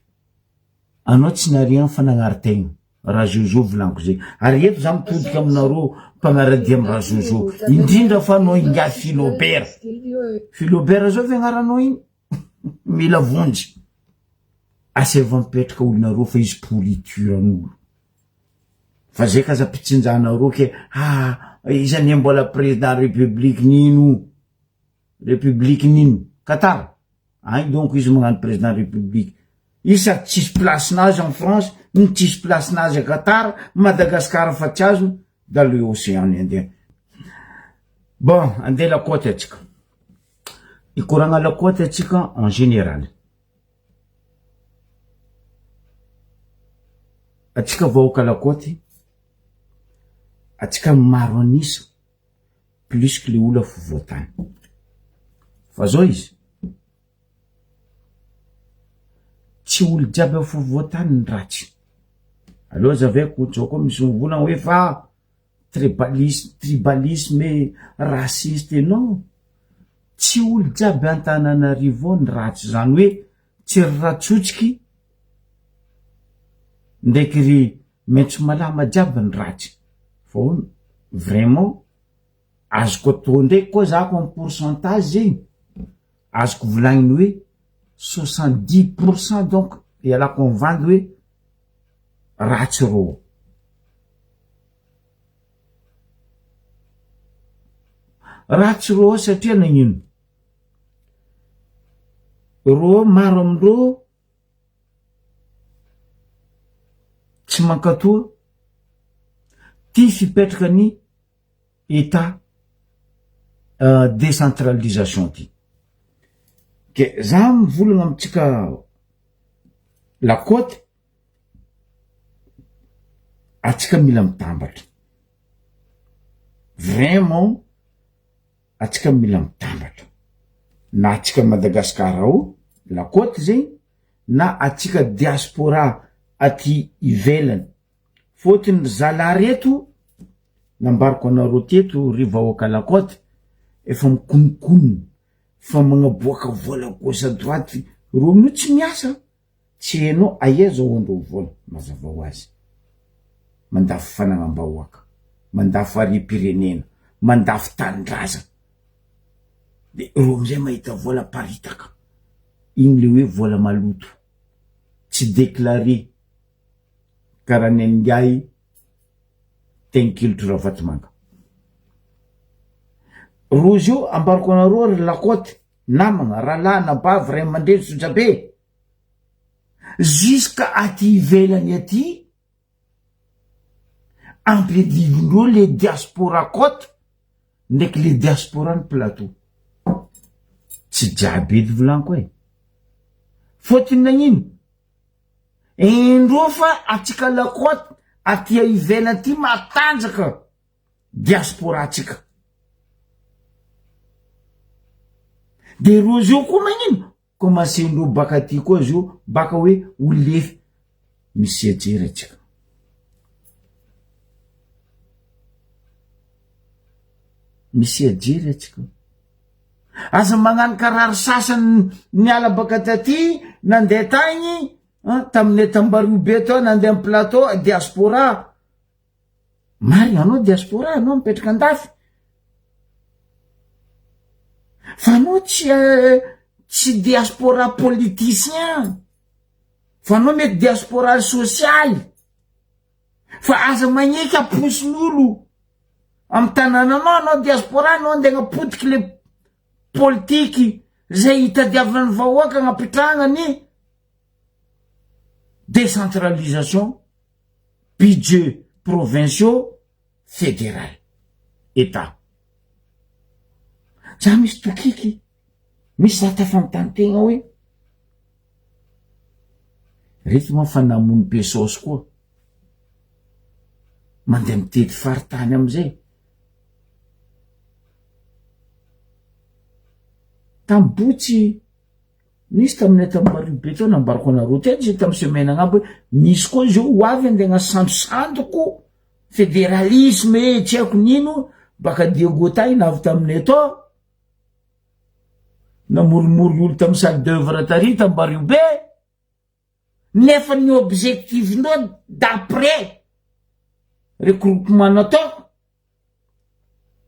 Anao tsy narian fa nagnary tegna. Razozo volaniko zay. Ary eto za mitodika aminareo mpanaradia am Razozo. Indrindra fa anao ingahy Philobert. Philobert zao ve agnaranao igny? Mila vonjy. Asaivo mipetraka olonareo fa izy pourriture an'olo. Fa zay ka aza mpitsinjanareo ke ah izy anie mbola président république nino. République nino? Qatar? Agny donc izy magnano président république. Izy sady tsisy place nazy en France, no tsisy place nazy a Qatar, Madagascar fa tsy azony, dans le océan Indien. Bon, andeha lakoty atsika. Hikoragna lakoty atsika en général. Atsika vahoaka lakoty, atsika maro an'isa. plus que le olo afovoantany. Fa zao izy, tsy olo jiaby afovoantany ny ratsy. Aleo azavaiko, zao koa misy mivolagna hoe fa tribalisme, tribalisme e, raciste e, non, tsy olo jiaby Antananarivo ao ny ratsy, zany hoe tsy ry Ratsotsiky ndraiky ry Maitso malama jiaby ny ratsy fa hono vraiment azoko atao ndraiky koa za ko en pourcentage zegny azoko volagniny hoe 70 pourcent donc ialako am vandy hoe ratsy rô. Ratsy rô satria nagnino? Rô maro amindrô Tsy mankatoa ty fipetraka ny Etat décentralisation ty. Ke za mivolagna amitsika la côte, atsika mila mitambatra, vraiment atsika mila mitambatra na atsika Madagascar ao la côte zegny na atsika diaspora aty ivelany fôtony ry zalahy reto nambariko anareo teto ry vahoaka la côte efa mikononkonona fa magnaboaka vola gauche à droite reo amin'io tsy miasa Tsy hainao aia zao andreo vola, mazava ho azy. Mandafo fanagnam-bahoaka, mandafo harem-pirenena, mandafo tanindrazana. De reo amizay mahita vola aparitaka. Igny le hoe vola maloto, tsy déclaré karaha ny an'ingahy Tenikilitro Ravatomanga. Rozy io ambarako anareo ry Lakote, namagna, rahalahy, anabavy, ray aman-dreny, sojabe. Jusqu'à aty ivelany aty ampiadivindreo le diaspora côte ndraiky le diaspora ny plateau. Tsy jiaby edy volaniko e. Fôtony nagnino? Indreo fa atsika la côte aty ivelany aty matanjaka diaspora atsika. De rozy io koa magnino? Commencer-ndreo baka aty koa zio baka hoe ho lefy misia jery atsika. Misia jery atsika. Aza magnano karaha ry sasany niala baka taty nandeha tagny taminay tambario be tao nandeha am plateau diaspora. Marina anao diaspora anao mipetraka andafy. Fa anao tsy tsy diaspora politicien. Fa anao mety diaspora sosialy. Fa aza magneky aposin'olo amy tanànanao anao diaspora anao andeha agnapotiky le politiky zay hitadiavan'ny vahoaka agnapitrahagna ny décentralisation budget provinciaux fédéral état. Za misy tokiky misy za tafanontany tegna hoe reto moa fa namono be saosy koa mandeha mitety faritany amizay tamy botsy nisy taminay tamy mario be tao nambarako anareo teto zay tamy semaine agnabo hoe misy koa zao ho avy andeha agnasandosandoko federalisme e tsy haiko nino baka Diego tagny navy taminay tao namorimory olo tamy salle d'oeuvre tary tambario be nefa ny objectif-ndreo d'après regroupement natao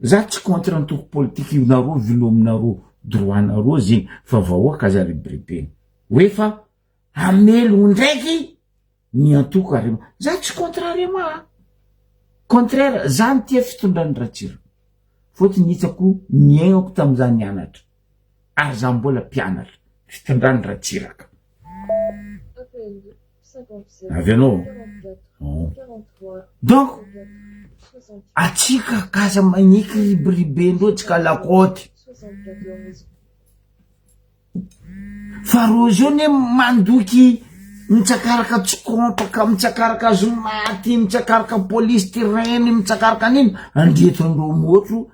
za tsy contre antoko politique io nareo velominareo droit nareo zegny fa vahoaka aza rebirebena hoe fa hamelogno ndraiky ny antoko arema za tsy contre arema a contraire za ny tia fitondrany Ratsiraka fôtony hitako niaignako tamza nianatra ary za mbola mpianatra fitondrany Ratsiraka avy anao donc atsika kaza magneky ribiribendreo tsika lakôty Fa rô zao ne mandoky mitsakaraka tsikompaka, mitsakaraka zomaty, mitsakaraka polystyrène, mitsakaraka an'ino, andrietondreo môtro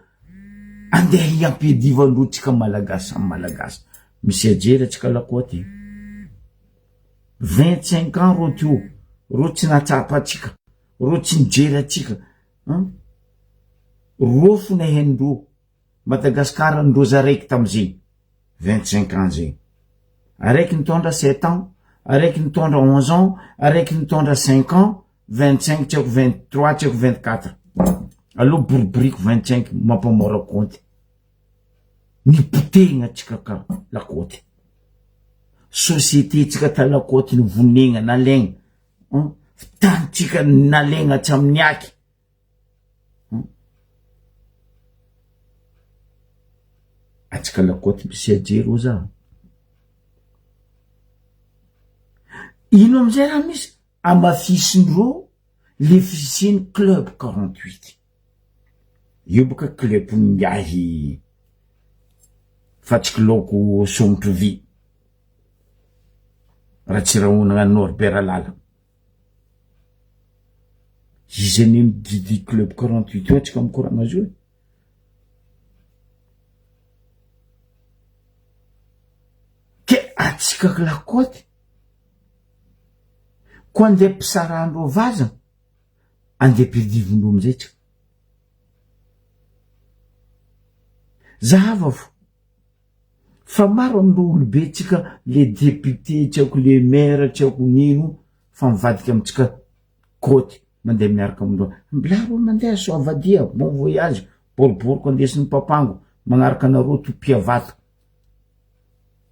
andeha hiampiadivandreo tsika malagasy samy malagasy. Misy ajery atsika lakôty e. 25 ans rô teo, rô tsy nahatsapa atsika, rô tsy nijery atsika, an, rô fona haindreo. Madagascar ndrozy araiky tamizegny 25 ans zegny araiky nitondra 7 ans araiky nitondra 11 ans araiky nitondra 5 ans 25 tsy haiko 23 tsy haiko 24 aloha boriboriko 25 mampamora compte nipotegna atsika ka lakôty société tsika ta lakôty nivonegna nalaigna tanitsika nalaigna tsy amin'ny aky Atsika lakôty misy ajery oza. Ino amizay raha misy? Amafisindreo le fisian'ny club 48. Io boka club ngiahy fa tsy kilaoko somotro vy. Ratsirahonana Norbert Lala. Izy anie mididy club 48 io atsika mikoragna azy io e. Ke atsika lakôty ko andeha ampisarahandreo vazana, andeha ampidivindreo amizay tsika. Zahava fo. Fa maro amindreo olobe tsika le député tsy haiko le maire tsy haiko nino fa mivadika amitsika côte mandeha miaraka amindreo mbla reo mandeha soavadia bon voyage boriboriko andesin'ny papango magnaraka anareo topia vato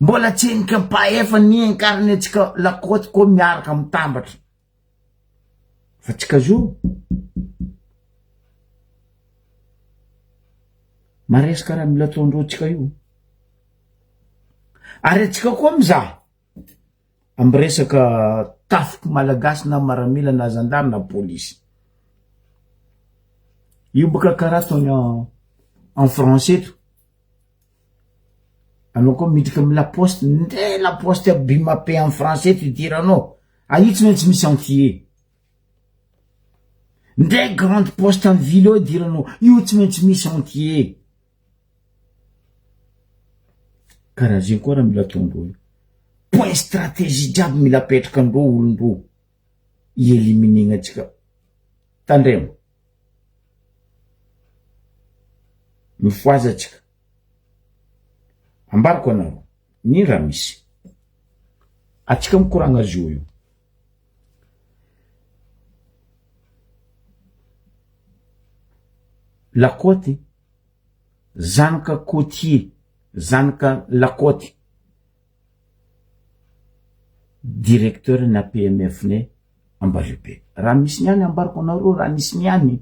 mbola tseniky ampahefa ny incarne atsika la côte koa miaraka mitambatra fa tsika zo Maresaka raha mila ataondreo tsika io. Ary atsika koa mizaha amy resaka tafiky malagasy na maramila na zandary na polisy. Io boka karaha ataony en France eto. Anao koa miditra amy la poste, ndre la poste bimapé en français eto idiranao. Ah io tsy maintsy misy entier. Ndray grande poste am ville eo idiranao, io tsy maintsy misy entier. Karaha zegny koa raha mila ataondreo io. Point stratégie jiaby mila apetraka andreo olondreo hi-éliminer antsika. Tandremo. Mifohaza tsika. Ambarako anareo, ny raha misy. Atsika mikoragna azy io io. Lakôty, zanaka côtier, zanaka lakôty, directeur ny APMF-nay Ambaribe. Raha misy niany ambarako anareo raha nisy niany.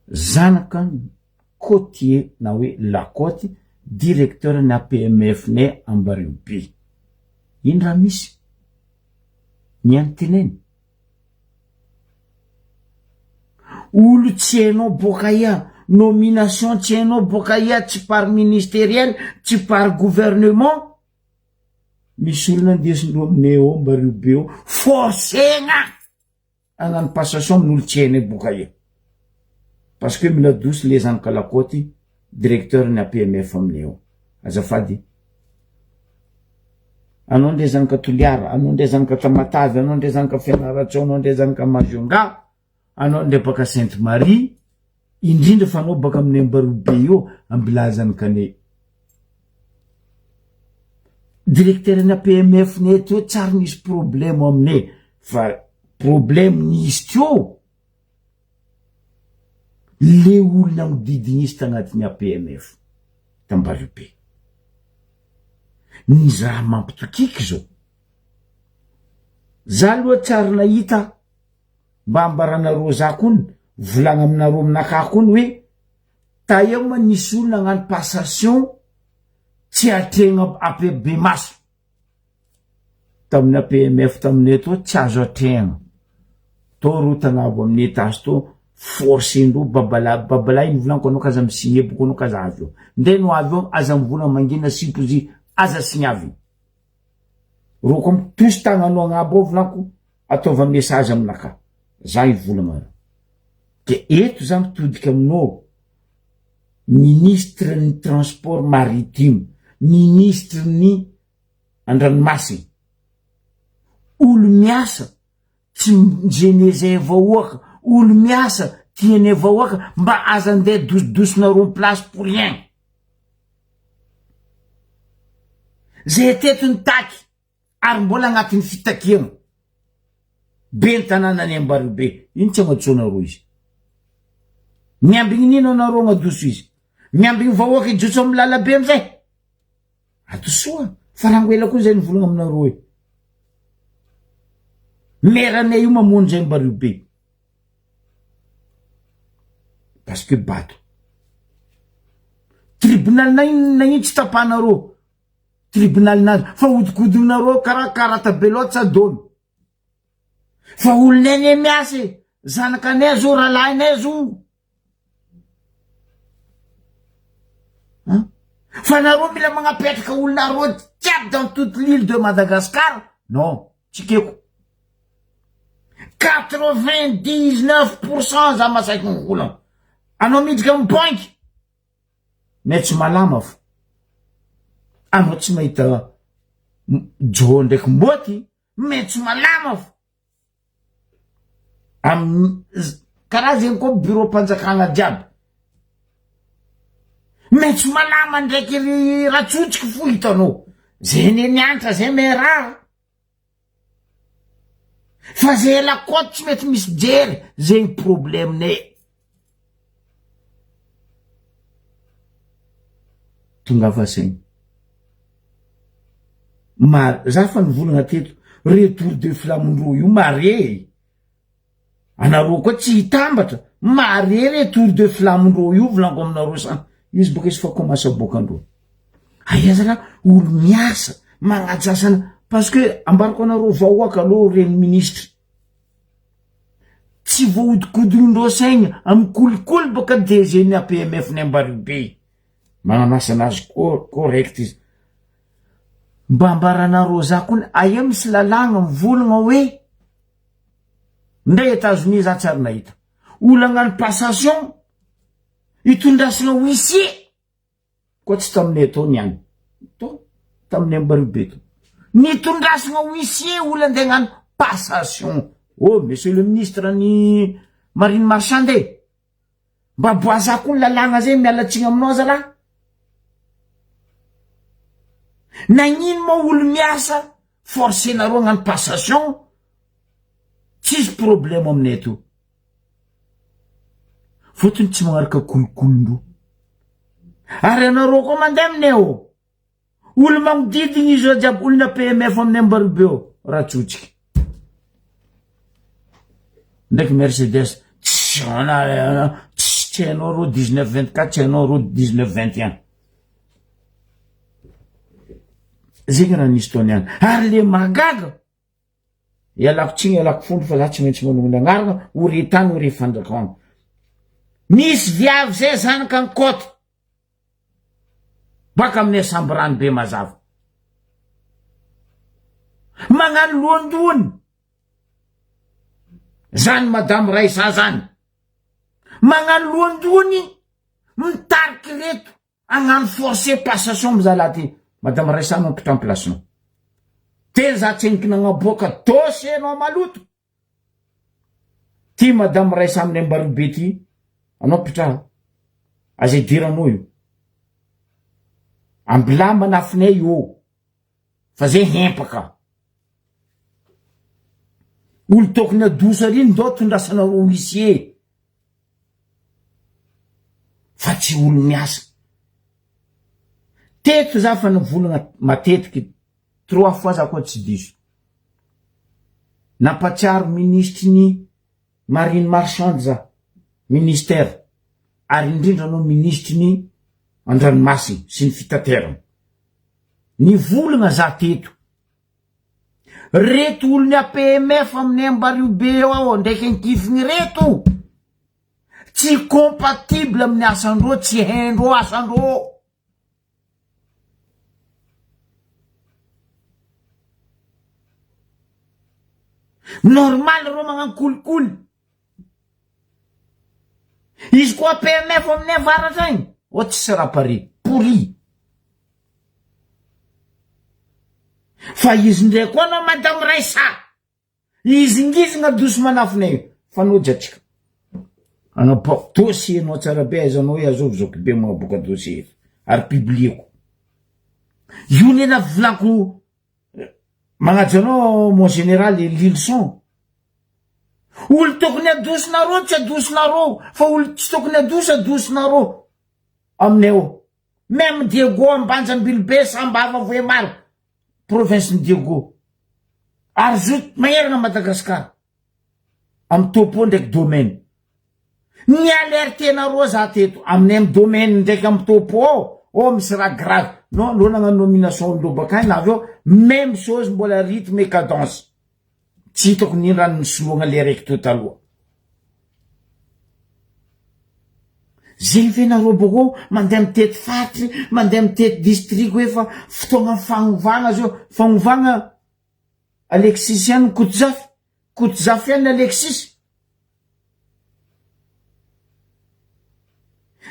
Zanaka côtier na hoe lakôty, directeur ny APMF-nay Ambariobe. Ino raha misy? Ny any teneny. Olo tsy hainao boaka aia, nomination tsy hainao boaka aia, tsy par ministeriel, tsy par gouvernement, misy olona andesindreo aminay ao Ambariobe ao, forcena! Hagnano passation amin'olo tsy hainay boka eo. Parce que mila dosy le zanaka lakôty directeur ny APMF aminay ao. Azafady. Anao ndray zanaka Toliara, anao ndray zanaka Tamatave, anao ndray zanaka Fianarantsoa, anao ndray zanaka Majunga, anao ndray baka Sainte Marie, indrindra fa anao baka amin'ny Ambarobe io, ambilazan'ny kane. Directeur ny APMF ny eto hoe tsary nisy problème aminay fa problème nisy teo le olona mididigny izy tagnatin'ny APMF tambariobe. Ny raha mampitokiky zao, za aloha tsary nahita mba ambaranareo za kony, volagna aminareo aminakahy kony hoe Taeo ma nisy olona agnano passation tsy atrehigna ampahibemaso tamin'ny APMF taminay tô tsy azo atrehigna tô ro tagnabo amin'ny etage tô forcendreo babalahy babalahy nivolaniko anao k'aza mi-signer boko anao k'aza avy eo ndray no avy eo aza mivolagna mangina sipozy aza signavi ro koa mitosy tagnanao agnabo ao volaniko ataova message aminakahy za hivolagna De eto za mitodika aminao ministre ny transport maritime, ministre ny andranomasina, olo miasa tsy mi-gene zay vahoaka, olo miasa tianay vahoaka mba aza andeha dosidosina rond place pour rien. Zay teto nitaky ary mbola agnatin'ny fitakiana be ny tanànan'i Ambaribe, ino tsy agnatsoanareo izy? Miambigny nino anareo agnadoso izy? Miambigny vahoaka hijotso amin'ny lalabe amizay? Adosoa, fa rango ela koa zay nivolagna aminareo e. Meranay io mamono zay Ambariobe. Parce que bato. Tribunal na ino na ino tsy tapahanareo. Tribunal-nazy fa hodikodinareo karaha karata belote sa dôny fa olonay anie miasa e zanakanay zo rahalahinay zo an fa nareo mila magnapetraka olonareo jiaby dans toute l'ile de Madagascar non tsy ekeko 99 pourcent za masaky mivolagna anao miditra amy banky Mais tsy malama fo. Anao tsy mahita jo ndraiky mboaty, mais tsy malama fo. Am karaha zegny koa bureau mpanjakana jiaby. Mais tsy malama ndraiky ry ratsotsiky fo hitanao. Zay ne nianatra zay mais raha. Fa zay lakôty tsy mety misy jery, zegny problème-nay. Tongava saigny. Mar- za fa nivolagna teto, retour de flamme-ndreo io mare e. Anareo koa tsy hitambatra, mare retour de flamme-ndreo io volaniko aminareo sa izy boka izy fa commence aboakandreo. Aiza zalahy olo miasa magnaja asana parce que ambarako anareo vahoaka aloha reny ministre tsy voahodikodigndreo saigna amy kolikoly baka DG ny APMF ny Ambaribe magnano asanazy correct izy mba ambaranareo za koa aia misy lalàgna mivolagna hoe ndray Etazonia za tsy ary nahita olo hagnano passation itondrasana huissier koa tsy taminay tao ny any to tamin'ny Ambaribe to nitondrasana huissier olo andeha hagnano passation oh monsieur le ministre ny marine marchande e. Mba boisa koa ny lalàgna zay miala tsigny aminao zalahy. Nagnino moa olo miasa forcenareo hagnano passation tsisy problème aminay ato. Fotony tsy magnaraka kolokolondreo. Ary anareo koa mandeha aminay ao. Olo magnodidigny izy eo jiaby olona PMF aminay Ambaribe eo raha tsotsiky. Ndraiky Mercedes tsy tsy hainao rô 19 24 tsy hainao rô 19 21. Zegny raha nisy tao niany. Ary le mahagaga ialako tsiny ialako fondro fa za tsy maintsy manongona agnarana ho re tany ho re fanjakana. Misy viavy zay zanaka ny côte. Baka aminay Sambirano be mazava. Magnano lohandohany. Zany madame Raissa zany. Magnano lohandohany mitariky reto hagnano forcé passation amizalahy ty. Madame Raissa no mpitam place-nao. Teny za tseniky nagnaboaka dossier-nao maloto. Ty madame Raissa amin'ny Ambaribe ty, anao mpitraha, aza idiranao io. Ambilà manafinay io, fa zay hempaka. Olo tokony adoso ary ndao tondrasanareo huissier, fa tsy olo miasa. Teto za fa nivolagna matetiky, trois fois za koa tsy diso. Nampatsiaro minisitry ny marine marchande za, ministère, ary indrindra anao minisitry ny andranomasina sy ny fitaterana. Nivolagna za teto, reto olon'ny APMF amin'ny Ambario be eo ao ndraiky ankifiny reto, tsy compatible amin'ny asandreo, tsy haindreo asandreo. Normal reo magnano kolikoly. Izy koa PMF aminay avaratra agny, oh tsisy raha pare, pourri. Fa izy ndray koa anao madame Raissa. Hihizingizina dosy manafina io fa nody atsika. Anaboako dossier nao tsara be aiza anao hoe azovy zoky be magnaboaka dossier eto ary publieko. Io nena volako magnaja anao mon général Lilson. Olo tokony adosinareo tsy adosinareo fa olo tsy tokony adoso adosinareo aminay ao. Même Diego Ambanja Ambilobe Sambava Vohemar province ny Diego ary zo manerana Madagascar amy topo ndraiky domaine ny alerte nareo za teto aminay amy domaine ndraiky amy topo ao oh misy raha grave non aloha nagnano nomination olondreo bakany na avy eo même chose mbola rythme et cadence Tsy hitako ny raha nisoloagna le araiky teo taloha. Zegny ve nareo bôkô mandeha mitety faritry, mandeha mitety district hoe fa fotoagna fagnovagna zao, fagnovagna Alexis ihany Kotozafy, Kotozafy ihany Alexis.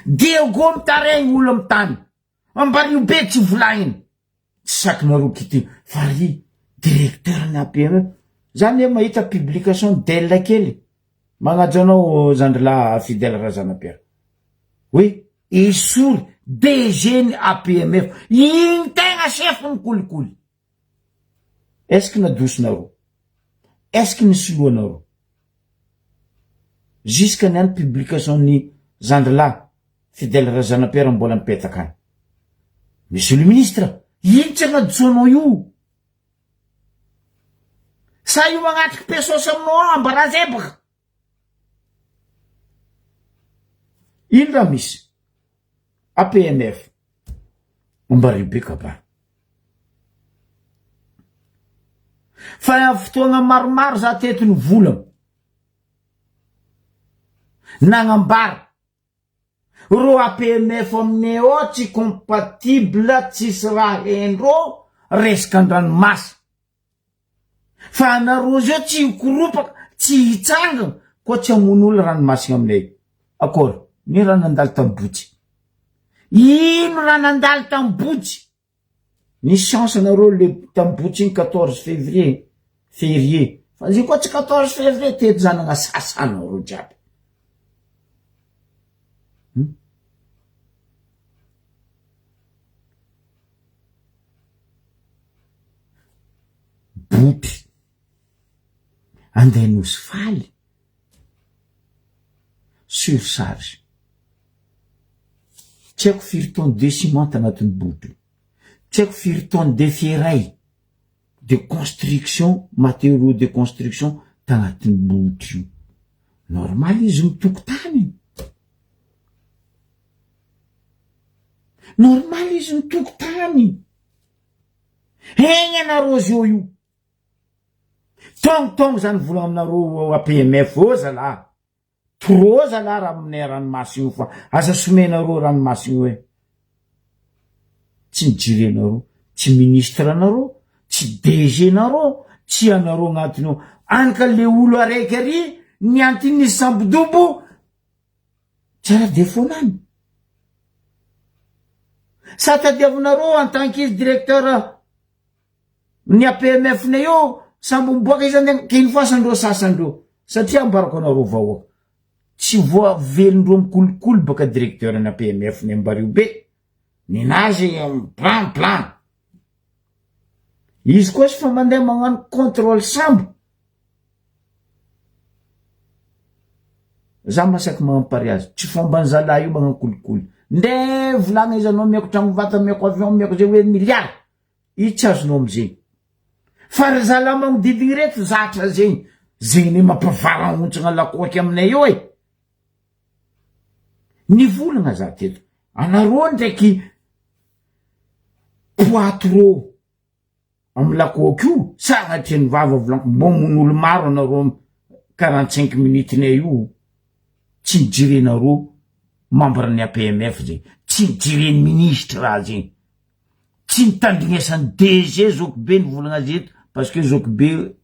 Diego mitaregny olo amy tany. Ambario be tsy volagniny. Tsy sakinareo kity fa ry directeur ny APME. Za ne mahita publication Del kely magnaja anao zandrilahy Fidèle Razanapiera. Hoe esory DG ny APMF. Igny tegna chef ny kolikoly. Est ce que nadosonareo? Est ce que nisoloanareo? Jusqu'à ny any publication ny zandrilahy Fidèle Razanapiera mbola mipetaka any. Monsieur le ministre, ino tsy agnadisoanao io? Sa io magnatriky pesos aminao ao ambarazebaka? Ino raha misy? APMF. Ambario be kabary. Fa fotoagna maromaro za teto nivolagna. Nagnambara. Reo APMF aminay ao tsy compatible tsisy raha haindreo resaka andranomasina. Fa anareo zao tsy hikoropaka, tsy hitsangana koa tsy hamono olo ranomasina aminay. Akory? Ny raha nandalo tam botsy. Ino raha nandalo tam botsy? Nisy chance nareo le tam botsy iny 14 février, férié. Fa izy koa tsy 14 février teto za nagnasasa anareo jiaby. Hum? Botry. Andeha Nosy Faly. Surcharge. Tsy haiko firy tonnes de ciment tanatin'ny botry io. Tsy haiko firy tonnes de ferraille de construction, matériaux de construction tanatin'ny botry io. Normal izy mitoko tany. Normal izy mitoko tany. Hegny anareo zio io. Tongtong zany volagna aminareo APMF ô zalahy. Trop zalahy raha aminay ranomasina io fa aza somenareo ranomasina io e. Tsy nijerenareo, tsy ministre anareo, tsy DG nareo, tsy anareo agnatiny ao. Any ka le olo araiky ary niantiny sambodobo tsara défaut nany. Sa tadiavinareo en tant qu'izy directeur ny APMF nay io sambo miboaka izy andeha k'iny fasandreo sasandreo satria ambarako anareo vahoaka tsy voavelondreo mikolikoly baka directeur ny APMF ny ambario be ninazy plan plan izy koa sy fa mandeha magnano contrôle sambo za masaky magnano azy tsy fomban'ny zalahy io magnano kolikoly nde volagna izy anao miako tragno vata miako avion miako zay hoe milliard Io tsy azonao amizegny. Fa ry zalahy magnodidigny reto zatra zegny. Zegny ne mampavarahontsagna lakoaky aminay eo e. Nivolagna za teto. Anareo ndraiky poids trop amy lakoaky io, sagnatria ny vava volagniko, mbô mamono olo maro anareo amy 45 minutes nay io. Tsy nijerenareo membre ny APMF zegny, tsy nijeren'ny ministre raha zegny. Tsy nitandrignesan'ny DG zokibe ny volagna azy eto parce que zokibe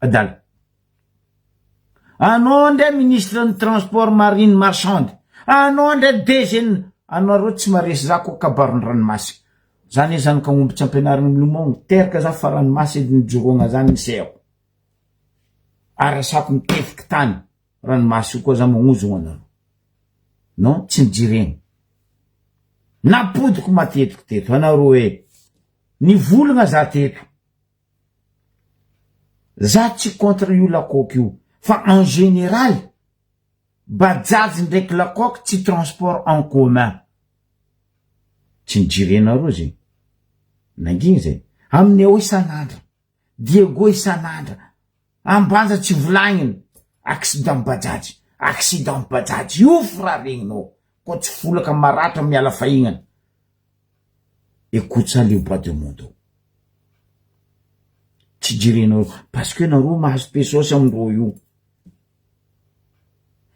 adala. Anao ndray ministre ny transport marine marchande, anao ndray DG ny anareo tsy maresy za ko kabaron'ny ranomasina. Za ne zanaka omby tsy ampianarina milomagno, teraka za fa ranomasy edy nijoroagna zany nisehako. Ary asako mitefiky tany ranomasy io koa za magnozogno anareo. Non, tsy nijerena. Napodiko matetiky teto anareo e. Nivolagna za teto. Za tsy contre io lakoky io fa en général bajaj ndraiky lakoky tsy transport en commun. Tsy nijerenareo zegny. Nangigny zay. Aminay ao isan'andro. Diego isan'andra. Ambanja tsy volagniny. Accident bajaj. Accident bajaj. Io fo raha regninao. Koa tsy folaka maratra miala fahignana. Écoute ça le bois de mondo. Tsy jerenareo parce que nareo mahazo pesos amindreo io.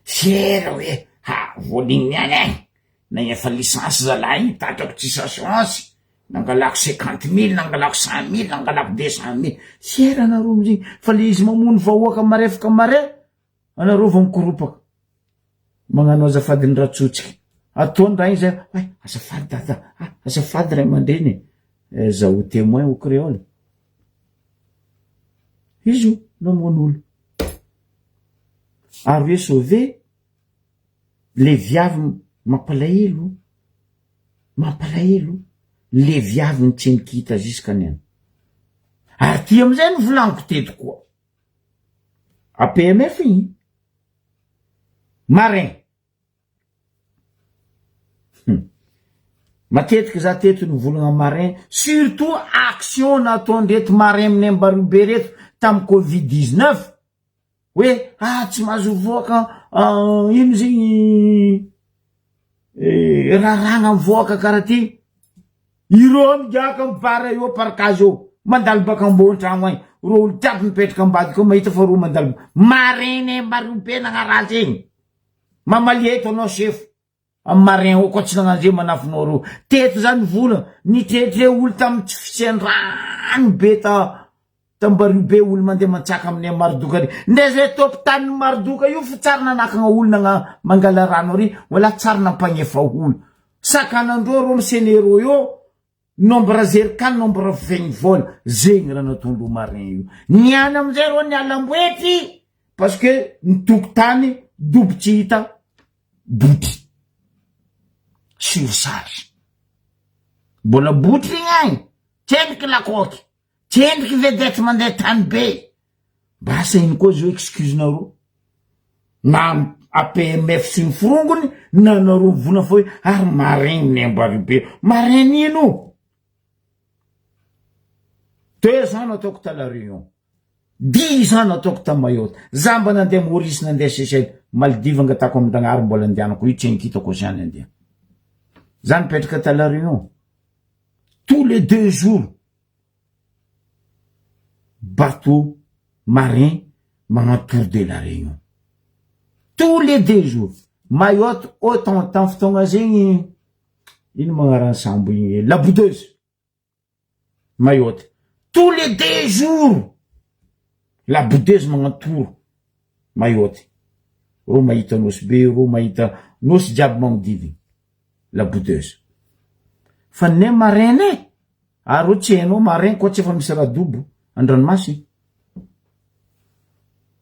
Fier hoe ha voaligny niany e. Nagnefa licence zalahy igny tatrako tsisy assurance. Nangalako 50 000, nangalako 100 000, nangalako 200 000. Fier anareo amizegny fa le izy mamono vahoaka marefaka mare anareo vao mikoropaka. Magnano azafady ny ratsotsika. Ataony raha igny zay, ay azafady dada, ah azafady ray aman-dreny e. Zaho témoin au créole. Izy io namono olo. Ary hoe sauver le viavy mampalahelo, mampalahelo le viavy ny tsy nikita jusqu'à niany. Ary ty amizay ny volaniko teto koa. APMF igny. Marin. Matetiky za teto nivolagna marin, surtout action nataondreto marin aminay Ambarobe reto tamy covid 19 hoe ah tsy mahazo mivoaka ino zegny raragna mivoaka karaha ty. Ireo migiaka mibara eo parkage eo, mandalo baka ambony tragno agny, reo olo jiaby mipetraka ambadika ao mahita fa reo mandalo marin Ambarobe nagnaraha zegny. Mamalia eto anao sefo. Amy marin ao koa tsy nagnano zay manafinao reo. Teto zany vola nitretre olo tamy tsy fisian-drano be ta tambario be olo mandeha mantsaka aminay Marodoka ary. Ndre zay tompon-tanin'ny Marodoka io fo tsary nanakagna olo nagna mangala rano ary wala tsary nampagnefa olo. Sakanandreo reo misenero eo nombre zerikan nombre vegny vola zegny raha nataondreo marin io. Niany amizay reo niala amboetry parce que ny tokotany. dobo tsy hita botry. Surcharge. Mbola botry igny agny, tsendriky lakaoky, tsendriky vedette mandeha tany be. Mba asa ino koa zao excuse nareo? Na APMF sy ny forongony na nareo mivona fa hoe ary marin ny Ambaribe. Marin ino? Deux ans nataoko ta la Réunion. Dix ans nataoko ta Mayotte. Za mba nandeha Maurice nandeha Seychelles. Maldives angatahako amin-dragnahary mbola andehanako io tsy ankitako zany andeha. Za nipetraka ta la Réunion. Tous les deux jours. Bateau marin magnano tour de la Réunion. Tous les deux jours. Mayotte autant tam fotoagna zegny ino magnarany sambo igny la boudeuse. Mayotte. Tous les deux jours la boudeuse magnano tour Mayotte. Reo mahita Nosy Be, reo mahita Nosy jiaby magnodidiny. La boudeuse. Fa ny marin e! Ary reo tsy hainao marin koa tsy efa misy radobo andranomasina.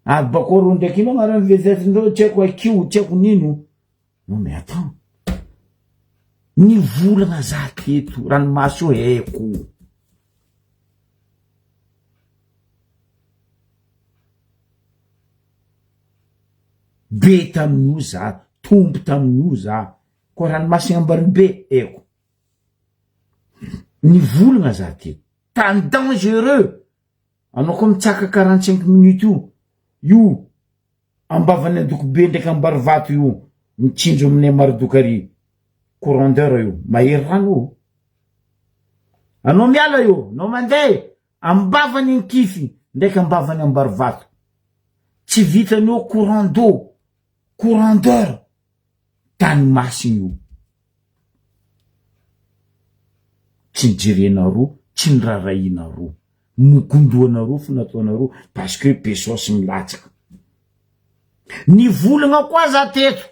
Ary bakeo reo ndraiky ino agnarany vedette-ndreo tsy haiko akio, tsy haiko nino. Non mais attends. Ny volagna za teto, ranomasy io haiko. Be tamin'io za, tombo tamin'io za. Koa ranomasina Ambaribe haiko. Ny volagna za teto. Tany dangereux. Anao koa mitsaka 45 minutes io. Io Ambavan'ny Andokobe ndraiky Ambarivato io mitsinjo aminay Marodoka ary. Courant d'air io. Mahery rano io. Anao miala io, anao mandeha ambavany Ankify ndraiky ambavany Ambarivato. Tsy vitan'io eo courant d'eau, courant d'air. Tany masina io. Tsy nijerenareo, tsy nirarahianareo. Mokondoanareo fo nataonareo parce que pesos milatsaka. Nivolagna koa za teto.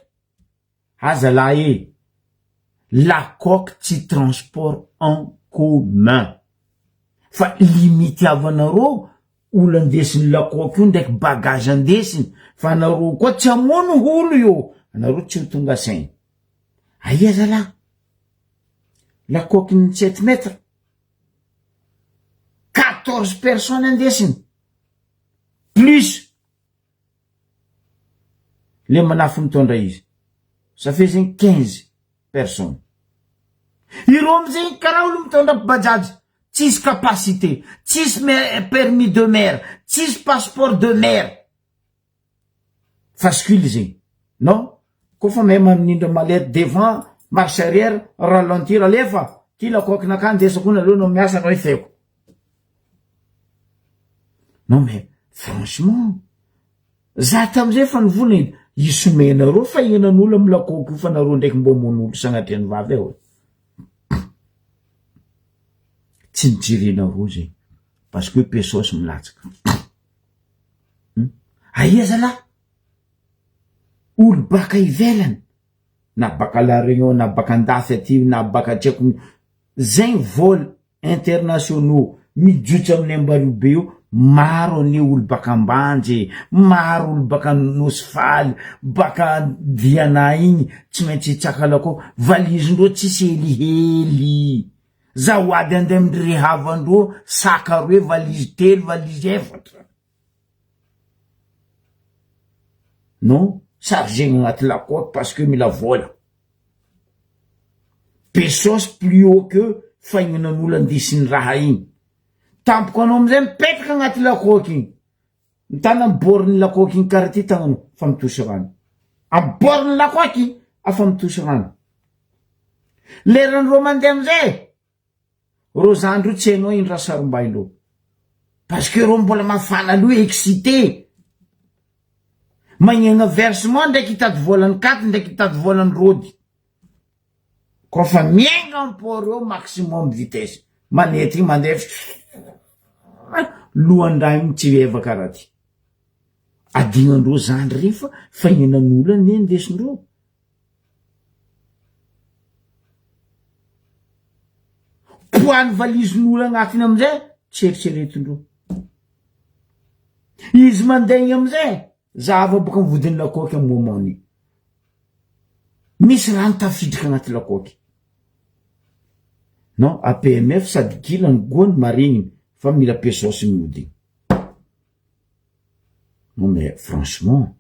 Aza lahy e! La coque tsy transport en commun. Fa limitiavanareo olo andesin'ny la coque io ndraiky bagage andesiny fa anareo koa tsy hamono olo io, anareo tsy ho tonga saina. Aia zalahy? La coque ny sept mètres, 14 personnes andesiny, plus le manafo mitondra izy, ça fait zegny 15 personnes. Ireo amizegny karaha olo mitondra bajaj, tsisy capacité, tsisy permis de mer, tsisy passeport de mer, fascule zegny, non? Koa fa mahay mamindra mallette devant, marche arrière, ralentir, alefa, ty lakoakinakahy ndesako io aleo anao miasa anao efeko. Non mais franchement, za tamizay efa nivolagna edy, isomenareo fa ihinan'olo amy lakoaky io fa nareo ndraiky mbô hamono olo sagnatria ny vava eo e. Tsy nijerenareo zegny parce que pesos milatsaka. Aia zalahy? Olo baka ivelany na baka la réunion na baka andafy aty na baka tsy haiko zegny vol internationaux mijotso amin'ny Ambaribe io maro anie olo baka Ambanja e, maro olo baka Nosy Faly, baka Diana igny tsy maintsy hitsaka lakao, valizindreo tsisy helihely, za ho ady andeha amindry havandreo sac aroe valizy telo valizy efatra. Non, chargena agnaty lakoaky parce que mila vôla. Pesos plus haut que fahignanan'olo andesin'ny raha igny. Tampoka anao amizay mipetraka agnaty lakoaky igny. Mitana amy bord-n'ny lakoaky igny karaha ty tagnanao fa mitosy rano. Amy bord-n'ny lakoaky afa mitosy rano. Leran'ireo mandeha amizay, Reo zandry io tsy hainao ino raha sarom-bain'reo. Parce que reo mbola mafana loha, excité. Magnegna versement ndraiky hitady volan'ny katy ndraiky hitady volan'ny rôdy. Koa fa miainga am port eo maximum vitesse. Manety igny mandeha lohan-draha igny tsy eva karaha ty. Adignandreo zandry regny fa fagnenan'olo anie ndesindreo. Poids-n'ny valizin'olo agnatiny amizay tsy eritreretindreo. Izy mandeha igny amizay. Zahava boka ny vodin'ny lakaoky am moment ny. Misy rano tafiditra agnaty lakaoky. Non, APMF sady gila ny goa ny maregniny fa mila pesos mihodigny. Non mais franchement,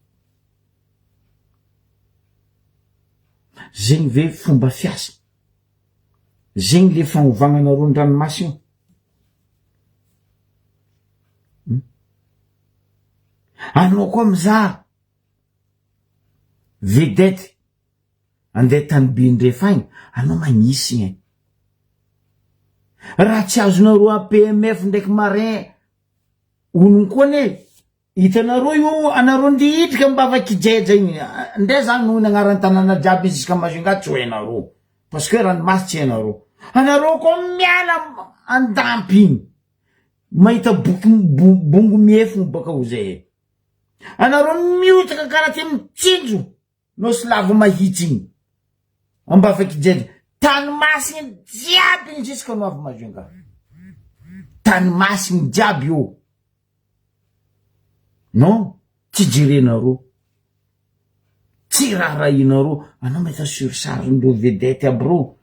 zegny ve fomba fiasa? Zegny le fagnovagna anareo ny ranomasina? Hmm? Anao koa mizaha vedette andeha tany be ndrefa agny, anao magnisy ein. Raha tsy azonareo APMF ndraiky marin onony koa anie, hitanareo io anareo ndeha hidrika am-bava kijeja igny, ndre zany noho ny agnaran'ny tanàna jiaby jusqu'à Majunga tsy ho hainareo, parce que ranomasy tsy hainareo. Anareo koa miala an-dampy igny, mahita boky bongo miefogno baka ho zay. Anareo miotaka karaha ty mitsinjo Nosy lava mahitsy igny Ambafakijery tany masigny jiaby igny jusque no avy Majunga tany masigny jiaby io non tsy jerenareo tsy raharahianareo anao mahita surcharge-ndreo vedette aby reo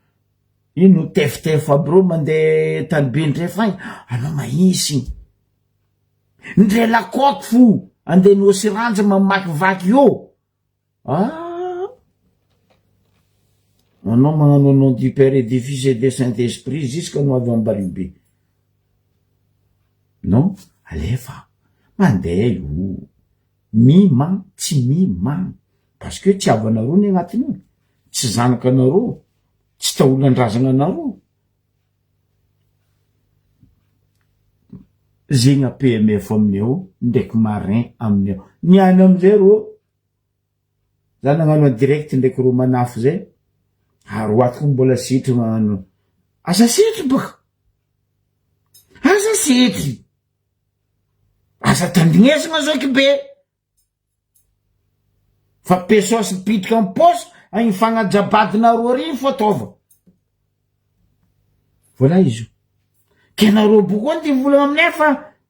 ino tefitefy aby reo mandeha tany be ndrefa agny anao mahisy ndre lakoky fo andeha nosy ranja mamakivaky io Ah! Anao magnano au nom du Père et du Fils et de Saint Esprit jusqu'à no avy Ambaribe. Non, alefa. Mandeha io. Mi-man, tsy mi-man. Parce que tsy havanareo ny agnatiny io. Tsy zanakanareo. Tsy taolan-drazana anareo. Zegny APMF aminay ao, ndraiky marin aminay ao. Niany amizay rô, za nagnano en direct ndraiky rô manafo zay, ary ho ato koa mbola setry magnano, aza setry baka, aza setry, aza tandrignesagna zoky be. Fa pesos mipitika am paosy agny fagnajabadinareo ary igny fô ataova. Voilà izy io. Ke nareo bokoa nty volagna aminay fa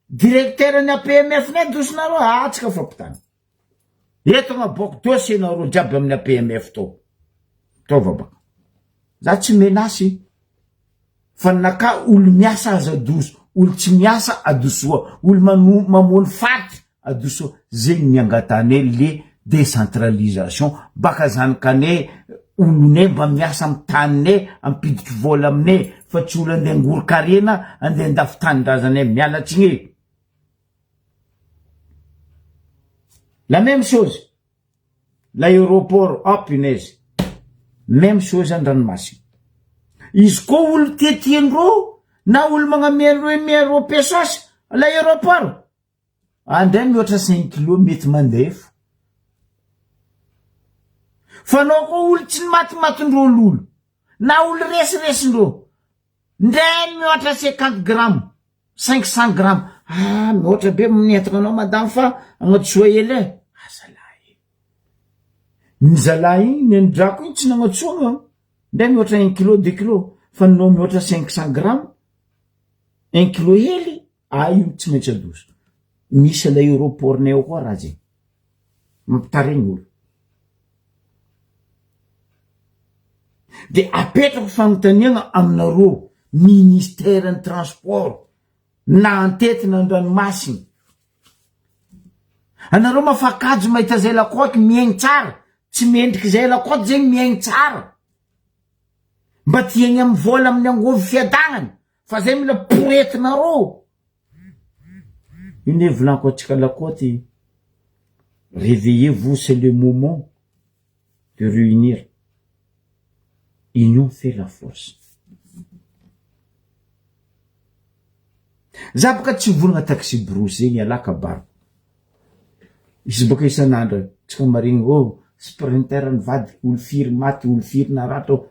directeur ny APMF nay dosinareo atsika fampitana. Eto agnaboako dossier nareo jiaby amin'ny APMF tao. Taova baka. Za tsy menace fa naka olo miasa aza adoso, olo tsy miasa adosoa, olo mamono faty adosoa, zegny ny angatanay le décentralisation, baka zanakanay olonay mba miasa amy taninay ampiditry vola aminay fa tsy olo andeha angorokarena andeha andafy tanindrazanay, miala tsigny e! La même chose. L'aéroport, oh punaise! Même chose an-dranomasina. Izy koa olo tiatiandreo na olo magnamia an'ireo emiareo pesos, l'aéroport, andray mihoatra cinq kilo mety mandeha fo. Fa anao koa olo tsy nimatimatindreo lolo, na olo resiresindreo, ndray mihoatra cinquante grammes. 500 grammes ah mihoatra be mientana anao madame fa agnatsoa ela e ah zalahy e ny zalahy igny ny andrako igny tsy nagnatsoa ndray mihoatra un kilo deux kilo fa ninao mihoatra 500 grammes un kilo hely ah io tsy maintsy adoso misy l'aéroport-nay ao koa raha zegny mampitaregny olo De apetrako fanontaniagna aminareo ministère ny transport na antety na andranomasina, anareo mafakajo mahita zay lakaoty miaigny tsara, tsy mendriky zay lakaoty zegny miaigny tsara, mba tiagny amy vola amin'ny angôvo fiadagnana fa zay mila poretinareo, ino ne volaniko antsika lakaoty, réveillez vous c'est le moment. de reunir union fait la force za boka tsy mivolagna taxi brousse zegny ialahy kabariko izy boka isan'andro tsika maregny oh sprinter nivadiky olo firy maty olo firy naratra oh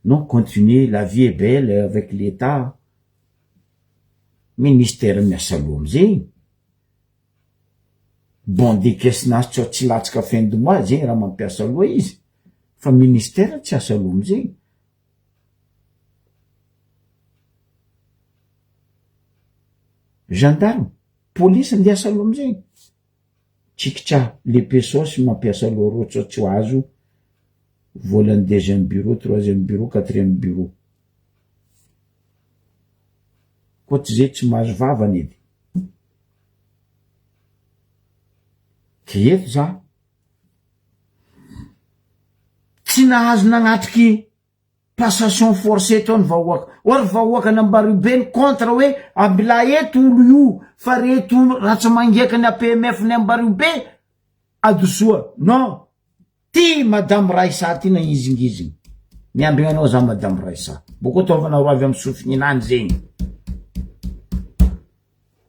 non continuer la vie est belle avec l'etat ministère miasa loha amizegny Bon de caisse-nazy tsy tsy latsaka fin de mois zegny raha mampiasa loha izy fa ministère tsy asa loha amizegny. Gendarme, police ndeha asa loha amizegny. Tsikitsa le pesos mampiasa l'euro sao tsy ho azo volan'ny deuxième bureau, troisième bureau, quatrième bureau. Koa tsy zay tsy mahazo vavany edy. Ke eto za tsy nahazo nagnatriky passation forcée teo ny vahoaka. Or vahoaka n'Ambaribe ny contre hoe ambilà eto olo io fa reto ratsy mangiaka ny APMF ny Ambaribe adosoa. Non! Ty madame Raissa ty nagnizingizigny. Miambigna anao za madame Raissa. Boko ataovanareo avy amy sofigny nany zegny.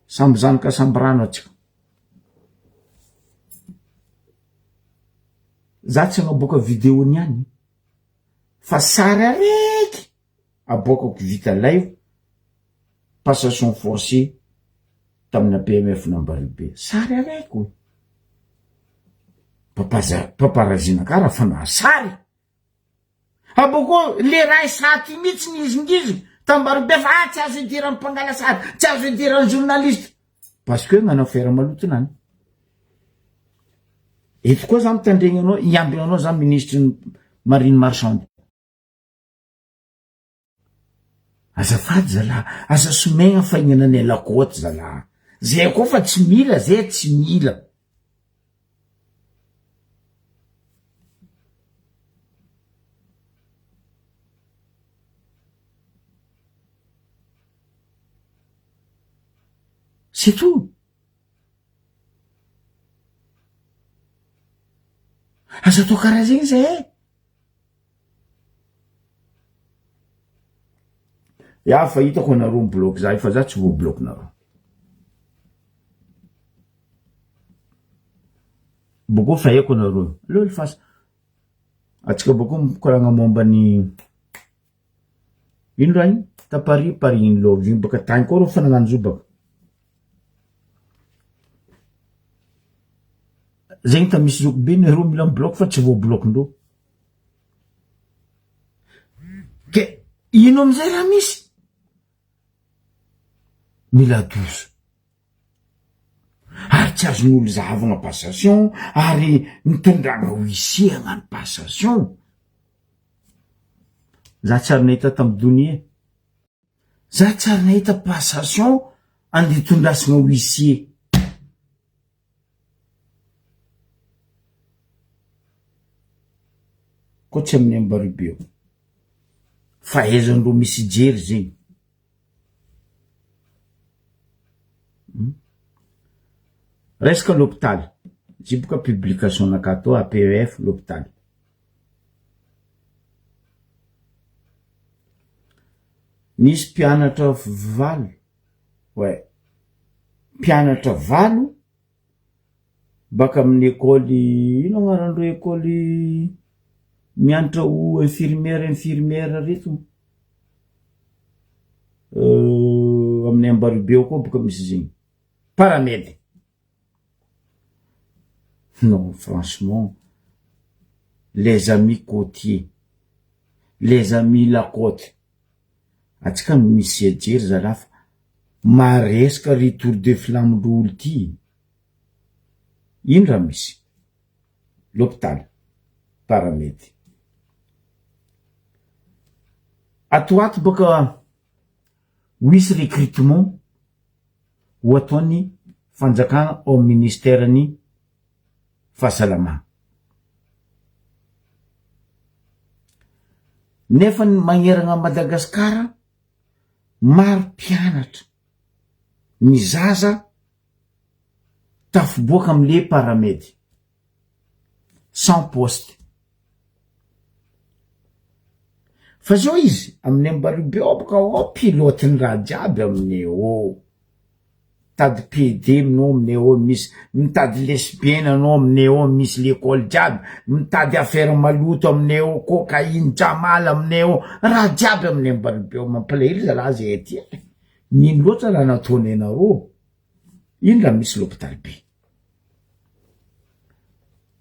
Samby zanaka samby rano atsika. Za tsy hagnaboaka video niany fa sary araiky aboakako vita live passation forcée tamina PMF n'Ambaribe. Sary araiky oe. Papaza paparazzi-na kara fa naha sary. Abôkô le Raissa ty mihitsy nihizingiziny t'Ambaribe fa ah tsy azo idiran'ny mpangala sary, tsy azo idiran'ny journaliste. Parce que nanao affaire maloto nany. Eto koa za mitandregny anao, hiambigna anao za ministre ny marine marchande. Azafady zalah, aza somegna fa ignana anay lakôty zalah. Zay koa fa tsy mila zay tsy mila. C'est tout. Aza atao karaha zegny zay e. Ya fa hitako anareo mi-bloque za fa za tsy voa-bloque nareo. Boko fa haiko anareo. Aleo alefaso. Atsika boko mikoragna momba ny ino raha igny? Ta Paris, Paris in love igny baka tagny koa reo fa nagnano zo baka. Zegny ta misy zoky be nareo mila mi-bloque fa tsy voa-bloque-ndreo. Ke ino amizay raha misy? Mila doza. Ary tsy azon'olo zahavagna passation ary nitondragna huissier hagnano passation. Za tsy ary nahita tamy donia. Za tsy ary nahita passation andeha hitondrasagna huissier. Koa tsy amin'ny Ambaribe ao. Fahaizan'ireo misy jery zegny. Resaka l'hôpitaly, izy io boka publication naka tao APEF l'hôpitaly. Nisy mpianatra valo, ouais, mpianatra valo baka amin'ny ekôly, ino agnaran'ireo ekôly mianatra ho infirmière infirmière reto? Amin'ny Ambaribe ao koa boka misy zegny, Paramed. Non franchement, les amis côtiers, les amis la côte, atsika misy jery zalahy fa maresaka ry tour de flamme-ndreo olo ty, ino raha misy? L'hôpital, Paramed. Ato ho ato bôka ho hisy recrutement ho ataon'ny fanjakana ao amin'ny ministeran'ny fahasalamana. Nefa ny magnerana an'i Madagasikara maro mpianatra, ny zaza tafiboaka amle paramed sans poste. Fa zao izy amin'ny Ambaribe ao boka ao pilote ny raha jiaby aminay ao. Mitady PD aminao aminay ao misy, mitady lesbienne anao aminay ao misy lekôly jiaby, mitady affaire maloto aminay ao, cocaïne, jamal aminay ao, raha jiaby aminay Ambaribe ao, mampalahelo zalahy zay aty e. Nino loatra raha nataonay nareo. Ino raha misy l'hôpital be?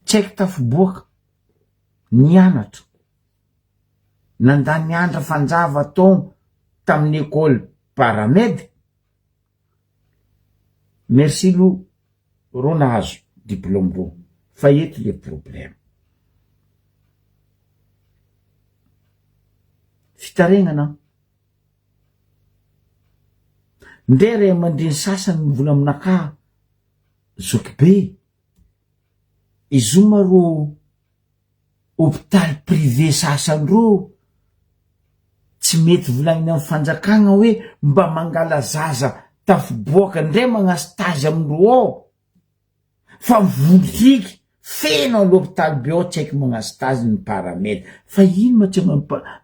Tsy haiko tafiboaka, nianatra, nandany andra fanjava taogno tamin'ny école paramed, merci lo rô nahazo. diplôme reo fa eto le problème. Fitaregnana an! Ndre ray aman-dreny sasany mivola aminakahy zokibe, izy io ma rô hopitaly privé sasany rô tsy mety volagniny amy fanjakagna hoe mba mangala zaza tafiboaka ndre magna stage amindreo ao fa mivotriky feno a l'hôpital be ao tsy aiky magna stage ny paramedy fa ino ma tsy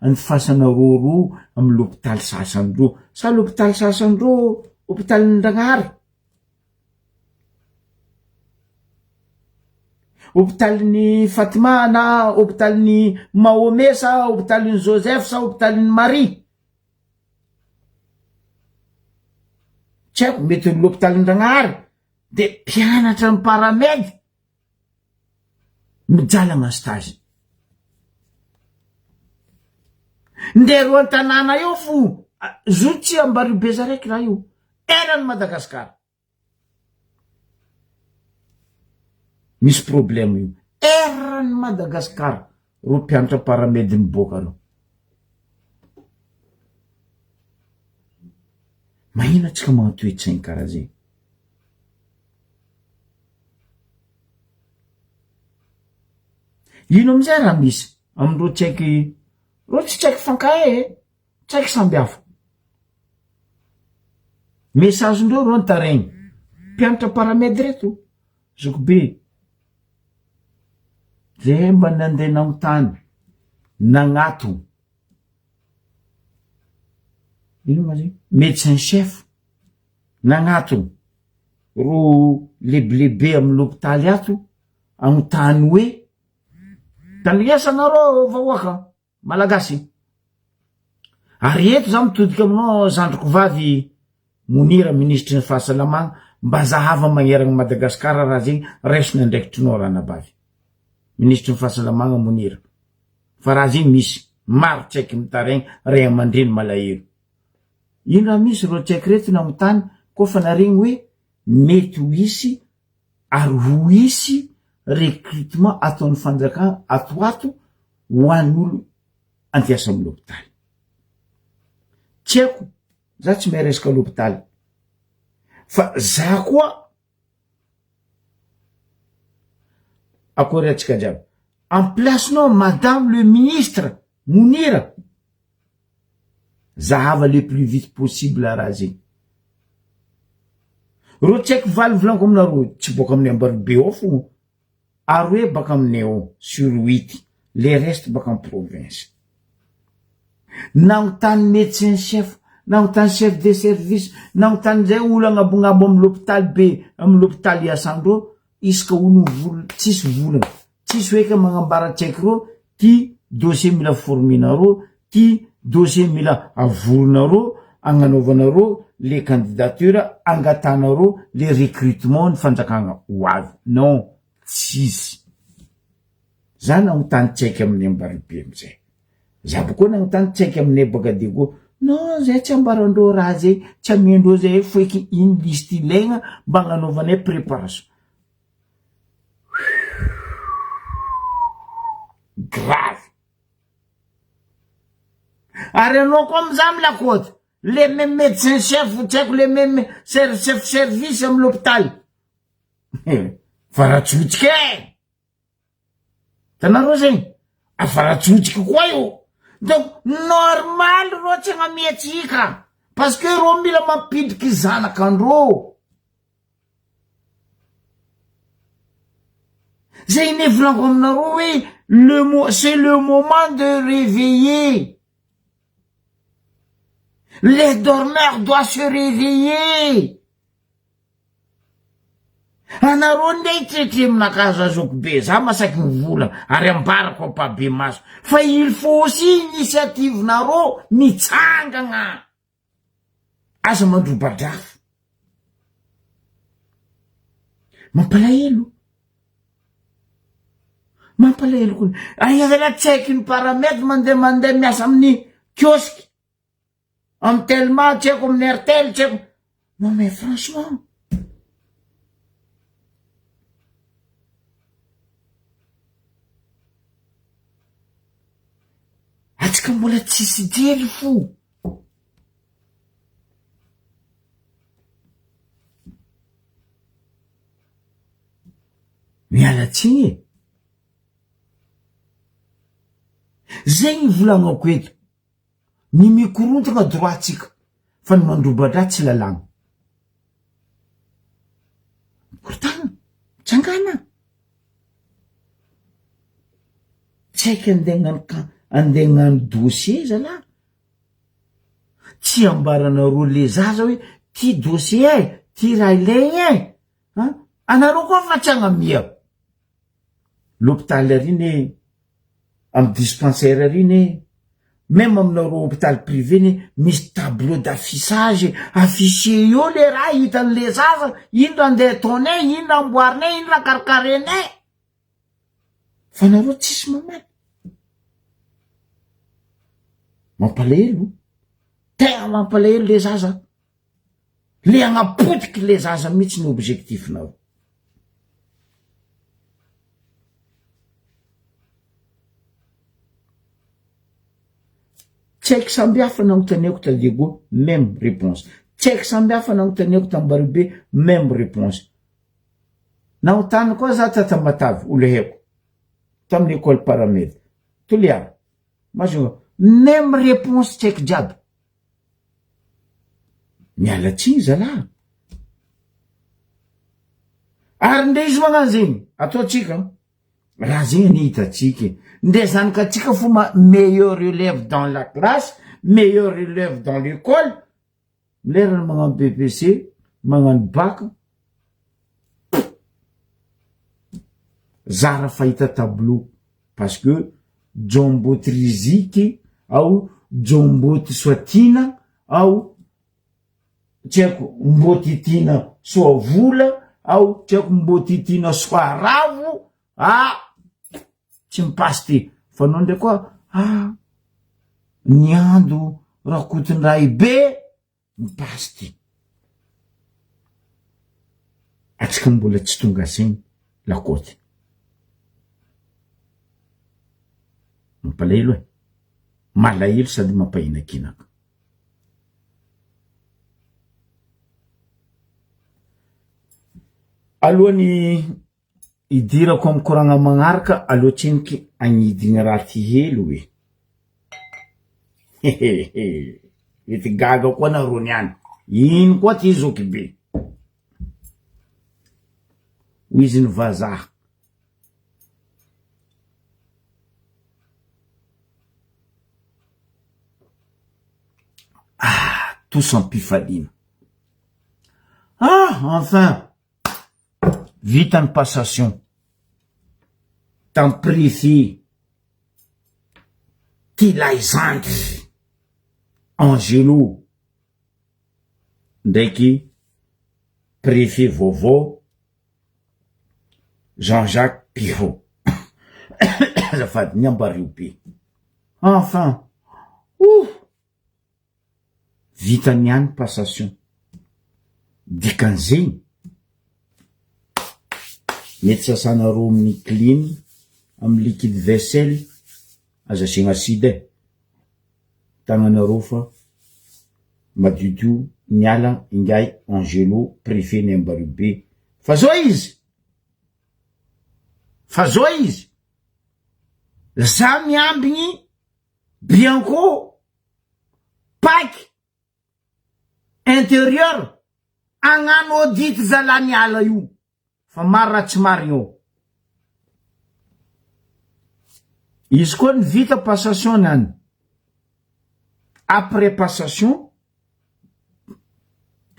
andifasana rô rô amy l'hôpital sasany rô sa l'hôpital sasany rô hôpital-ndragnahary? Hopitalin'i Fatima na hopitalin'i Mahomet sa hopitalin'i Joseph sa hopitalin'i Marie? Tsy haiko, mety ny hopitalin'i-Dragnahary de mpianatra ny paramed mijaly agnano stage. Ndeha ro an-tanàna eo fo, zo tsy Ambariho Bezaraiky raha io, eran'i Madagasikara. Misy problème io. Eran'i Madagascar reo mpianatra paramed miboaka reo. Mahina antsika manao toe-tsaigny karaha zegny. Ino amizay raha misy amindreo tsy haiky, reo tsy tsy haiky mifankahay e. Tsy haiko samby hafa. Message ndreo reo nitaregny. Mpianatra paramed reto. Zokibe. Ze mba nandeha nagnontany. Nagnato. Ino ma zegny? Médecin chef. Nagnato. Ro lebilebe amy l'hôpitaly ato. Agnontany hoe. Tandrignesanareo vahoaka. Malagasy. Ary eto za mitodika aminao zandriko vavy Monira minisitry ny fahasalamagna mba zahava magneragna Madagascar raha zegny raiso ny andraikitrinao ranabavy minisitry ny fahasalamagna Monira fa raha zegny misy maro tsy aiky mitaraigny ray amandreny malahelo ino raha misy reo tsy aiky reto nagnotany koa fa naregny hoe mety ho hisy ary ho hisy recrutement ataon'ny fanjakana ato ho ato ho an'olo andiasa amin'ny lopitaly. Tsy haiko, za tsy mahay resaka lopitaly fa za koa akory antsika jiaby, en place-nao madame le ministre Monira, zahava le plus vite possible raha zegny. Reo tsy haiko valy volaniko aminareo, tsy boaka amin'ny Ambaribe ao fo aroe baka aminay ao sur huit, le reste baka am province. Nagnontany médecin chef, nagnontany chef de service, nagnontany zay olo agnabognabo am l'hôpital be, am l'hôpital iasandreo, isaka olo mivol tsisy volagna, tsisy hoe ka magnambara tsy haiko reo, ty dossier mila former-nareo, ty dossier mila avorinareo, agnanaovanareo le candidature, angatanareo le recrutement ny fanjakagna ho avy, non tsisy. Za nagnontany tsy haiky amin'ny Ambaribe amizay, za boko nagnontany tsy haiky aminay baka Diego, non zay tsy ambarandreo raha zay, tsy amendreo zay foeky ino liste ilaigna mba agnanaovanay préparation. Grave. Ary anao koa amizany lakôty, le même médecin chef, tsy haiko le même chef service amy l'hôpital. Varatsotsika e! Hitanareo zegny? Avaratsotsika koa io. Donc normal reo tsy agnamiatsika parce que reo mila mampidriky zanakandreo. Zay ne volaniko aminareo hoe le mo- c'est le moment de réveiller. Les dormeurs doivent se réveiller. Anareo nde tretreminakahy za zoky be, za masaky mivola ary ambarako ampahibemaso fa il faut aussi initiative nareo mitsangagna. Aza mandroba-drafy. Mampalahelo. Mampalahelo koa. Aiza zalahy tsy haiko ny paramètre mandeha mandeha miasa amin'ny kiosque, amin'ny telma tsy haiko, amin'ny airtel tsy haiko. Non mais franchement. Atsika mbola tsisy jery fo. Miala tsiny e. Zay ny volagnako eto. Ny mikorontagna droit tsika fa ny mandroba-draha tsy lalàgna. Mikorontagna, mitsangàna. Tsy haiko andeha hagnano ka- andeha hagnano dossier zalahy. Tsy ambaranareo le zaza hoe ty dossier e, ty raha ilaigny e, an! Anareo koa fa tsy agnamia. L'hôpital ary ne, amy dispensaire ary ne, meme aminareo hôpital privé ne misy tableau d'affichage, affiché eo le raha hitan'le zaza, ino raha andeha ataonay, ino raha amboarinay, ino raha karakarenay. Fa nareo tsisy mamaly. Mampalahelo, tegna mampalahelo le zaza. Le agnapotiky le zaza mihitsy ny objectif-nao. Tsy haiko samby hafa nagnontaniako ta Diego, même réponse. Tsy haiko samby hafa nagnontaniako t'Ambaribe, même réponse. Nagnontany koa za ta Tamatave, olo haiko, tamin'ny école paramed, Toliara, Majunga, même réponse tsy haiko jiaby. Miala tsiny zalah. Ary ndre izy magnano zegny, ataotsika, raha zegny anie hitatsika e. Ndre zanakatsika fo ma meilleur élève dans la classe, meilleur élève dans l'école, lerany magnano BEPC, magnano bac, zara fahita tableau parce que Jomboty Riziky ao Jomboty Soatiana ao tsy haiko Mboty Tiana Soavola ao tsy haiko Mboty Tiana Soaravo ah tsy mipasy ty fa anao ndray koa ah Niando Rakotondraibe mipasy ty atsika mbola tsy tonga zegny lakôty mampalahelo e malahelo sady mampahinakinaka alohan'ny Idirako am koragna magnaraka aleo tsendriky agnidigny raha ty hely oe. Hehehe mety gaga koa nareo niany, ino koa ty zoky be. Hoy izy ny vazaha. Ah, tous am-pifaliana. Ah, enfin! Vita ny passation tam préfet Tilay zandry Angelo ndraiky préfet vaovao Jean Jacques Pirot azafady niambario be enfin ouh. Vitany ihany passation. Dikan'izegny, mety sasanareo amin'ny clean, amin'ny liquide vaisselle, aza asiagna acide e, tagnanareo fa madiodio miala ingahy Angelo préfet ny Ambaribe fa zao izy, fa zao izy, za miambigny Bianco, Pac, Interieur, agnano audit zalahy miala io fa maro raha tsy marigny ao. Izy koa ny vita passation ny any. Après passation,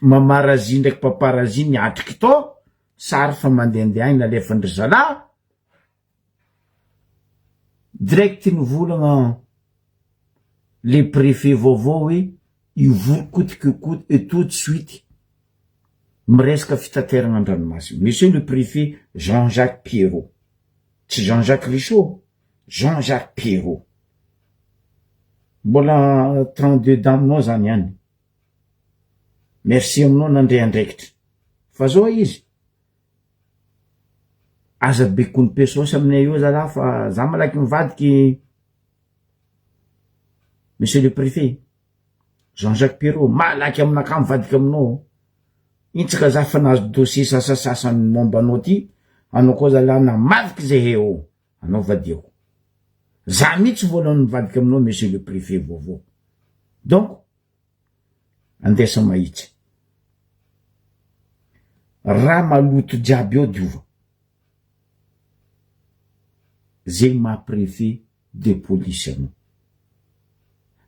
mamarazi ndraiky paparazi niatriky tao, sary fa mandehandeha agny nalefan-dry zalahy, Direct nivolagna le préfet vaovao hoe hivory coute que coute et tout de suite miresaka fitaterana an-dranomasina. Monsieur le préfet Jean Jacques Pierrot, tsy Jean Jacques Richaud, Jean Jacques Pierrot. Mbola 32 daminao zany ihany. Merci aminao nandray andraikitra. Fa zao izy, Aza be kony pesos aminay eo zalah fa za malaky mivadiky. Monsieur le préfet, Jean Jacques Pierrot, malaky aminakahy mivadika aminao. Intsaka za fa nahazo dossier sasasasany momba anao ty, anao koa zalahy namadiky zay he ô, anao vadiako. Za mihitsy voalohany mivadika aminao monsieur le préfet vaovao. Donc, andesa mahitsy. Raha maloto jiaby eo diova. Zegny maha préfet de police anao.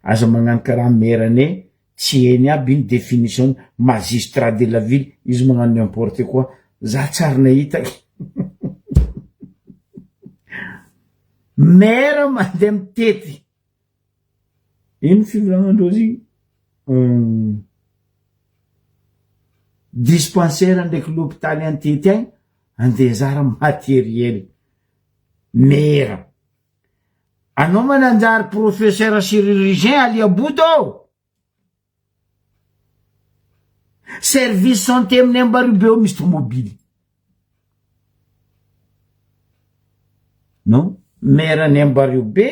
Aza magnano karaha maire anay tsy hainy aby ino definition magistrat de la ville izy magnano n'importe quoi za tsary nahita maire mandeha mitety ino fivolagnandrozy igny dispensaire ndraiky l'hôpitaly antety agny andeha zara matériel maire Anao mananjary professeur chirurgien Ali Aboud ô! Service santé amin'ny Ambaribe ao misy tomobily. Non, maire ny Ambariobe,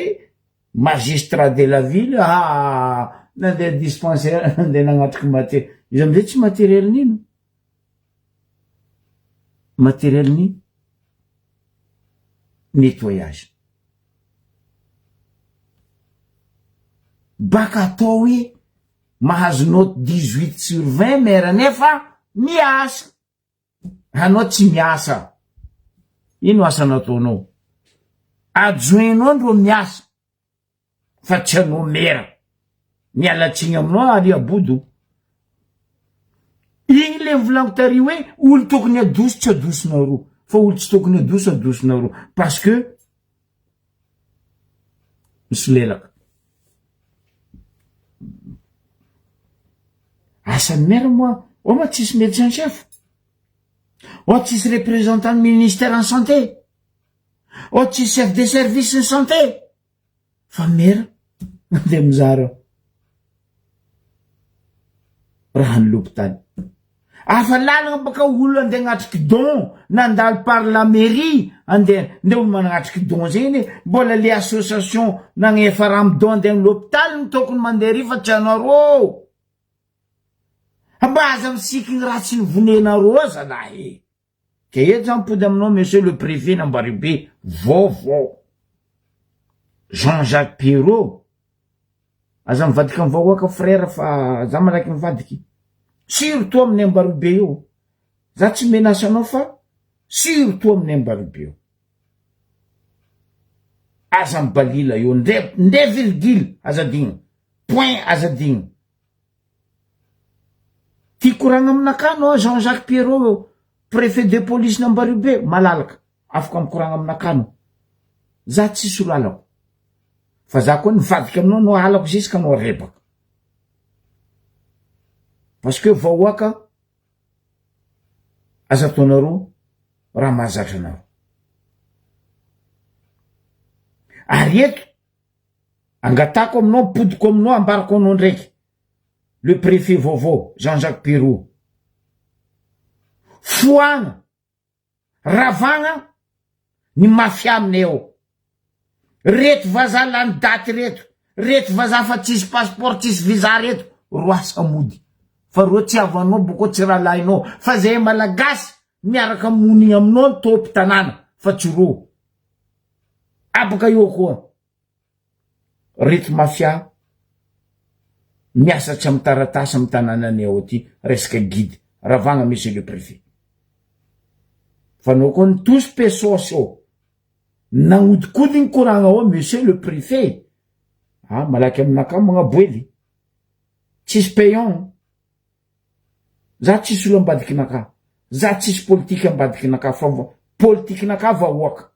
magistrat de la ville, ah, nandeha dispensaire, nandeha nagnatriky maté, izy amizay tsy matériel nino? Matériel ny nettoyage. Baka atao hoe mahazo note 18 sur 20 maire nefa miasa. Anao tsy miasa. Ino asa nataonao? Adjoint-nao ndreo miasa. fa tsy anao mera. Miala tsiny aminao ary Abodo. Igny le volaniko tary hoe olo tokony adoso tsy adosonareo fa olo tsy tokony adoso adosonareo parce que misolelaka. Asan'ny maire moa, ao ma tsisy médecin chef, ao tsisy représentant ny ministère en santé, ao tsisy chef de service ny santé. Fa mera mandeha mizara raha ny lopitany. Afa lalagna baka olo andeha agnatriky don nandalo par la mairie andeha nde olo managnatriky don zegny anie mbola le association nagnefa raha amy don andeha amy lopitaly no tokony mandeha ary fa tsy anareo. Mba aza misikigny raha tsy nivonenareo zalahy e. Ke eto za mipody aminao monsieur le préfet n'Ambaribe vaovao Jean Jacques Pierrot aza mivadika am vahoaka frère fa za malaky mivadiky surtout amin'ny Ambaribe io za tsy menace anao fa surtout amin'ny Ambaribe io aza mibalila eo ndre ndre virgule aza adigno point aza adigno Ty koragna aminakahy anao Jean Jacques Pierrot préfet de police n'Ambaribe malalaka afaka mikoragna aminakahy anao za tsisy olo halako fa za koa nivadika aminao anao halako jusque anao rebaka parce que vahoaka aza ataonareo raha mahazatra anareo ary eto angatako aminao ampodiko aminao ambarako anao ndraiky le préfet vaovao Jean Jacques Pierrot foagna ravagna ny mafia aminay ao reto vazaha lany daty reto reto vazaha fa tsisy passeport tsisy visa reto roasa mody fa reo tsy havanao boko tsy rahalahinao fa zay malagasy miaraka monigny aminao ny tôpy tanàna fa tsy reo abaka eo koa Reto mafia miasa tsy am taratasy am tanananay ao aty resaka guide ravagna monsieur le préfet fa anao koa nitosy pesos eo nagnodikodigny koragna ao monsieur le préfet ah malaky aminakahy magnaboely tsisy payant za tsisy olo ambadikinakahy za tsisy politique ambadikinakahy fa politikinakahy vahoaka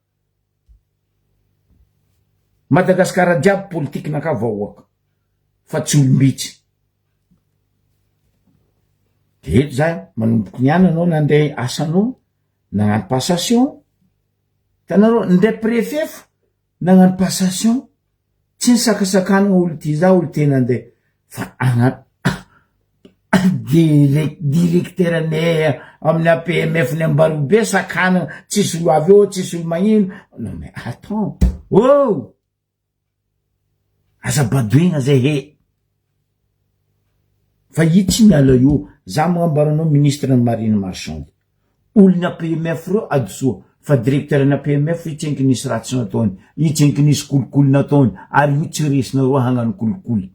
Madagascar jiaby politique naka vahoaka fa tsy olom-bitsy. De eto za manomboky niany anao nandeha asanao nagnano passation, hitanareo ndray préfet fo nagnano passation tsy nisakasakanana olo ty za olo tena andeha fa agna Directeur ny amin'ny APMF ny Ambarobe sakanana tsisy olo avy eo tsisy olo magnino non mais attends oh! Aza badoegna zay he. Fa i tsy miala io, za magnambara anao ministre ny marine marchande. Olona APMF reo adisoa fa directeur ny APMF io tsenky nisy ratsy nataony, io tsenky nisy kolikoly nataony ary io tsy resinareo hagnano kolikoly.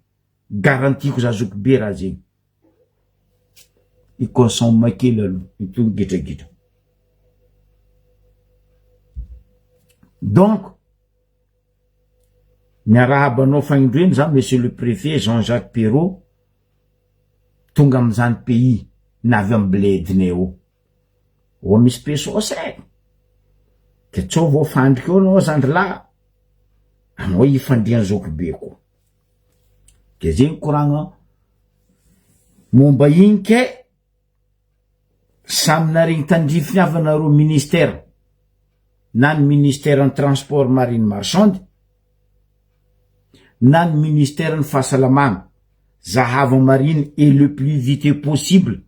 Garantiko za zoky be raha zegny. I consomme kely aloha, itony gidragidra. Donc, miarahaba anao fagnindroeny za monsieur le préfet Jean Jacques Perrault tonga amizany pays na avy amy bled-nay ao. Oa misy pesosy e! Ke tsao vao fandrika eo anao zandry lahy, anao ifandrian'ny zokibe koa. De zegny koragna momba igny ke samy naregny tandrifiny avy anareo ministère na ny ministère ny transport marine marchande na ny ministère ny fahasalamagna zahava marine et le plus vite possible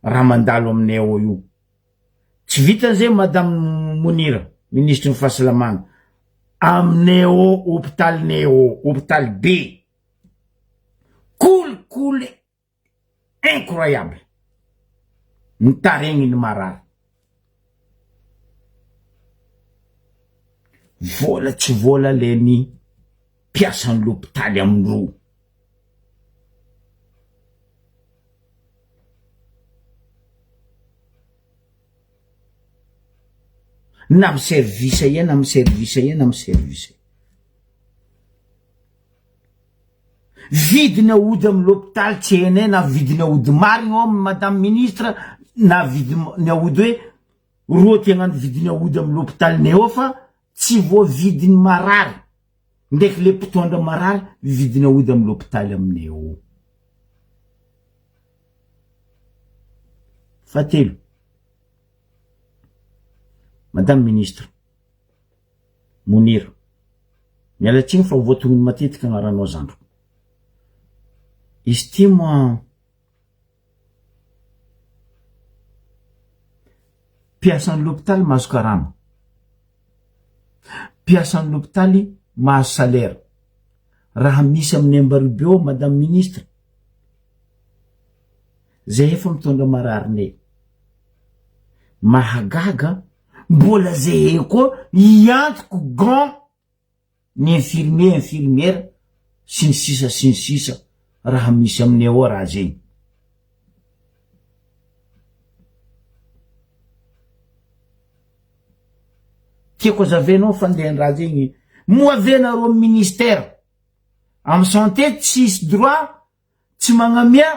raha mandalo aminay ao io. Tsy vitan'izay madame Monira, minisitry ny fahasalamana, aminay ao hopitalinay ao, hopitaly be, kolikoly incroyable, mitaregny ny marary. Vola tsy vola le ny mpiasan'ny l'hopitaly amindreo. Na mi service aia na mi service aia na mi service aia. Vidiny aody amy l'hôpital tsy hainay na vidiny aody marigny ao madame ministre na vidiny aody hoe roa ty hagnano vidiny aody amy l'hôpital-nay ao fa tsy voavidiny marary ndraiky le mpitondra marary vidiny aody amy l'hôpital aminay ao. Fahatelo, Madame ministre, Monira, miala tsiny fa voatonony matetika agnaranao zandriko. Izy ty moa mpiasan'ny l'hôpital mahazo karama, mpiasan'ny l'hôpitaly mahazo salaire. Raha misy amin'ny Ambaribe ao Madame ministre, zay efa mitondra mararinay. Mahagaga mbola zahay koa hiantoko gant ny infirmier infirmière sy ny sisa sy ny sisa raha misy aminay ao raha zegny. Tiako azavainao fandehan'ny raha zegny. Moa ve nareo ministère amy santé tsisy droit tsy magnamia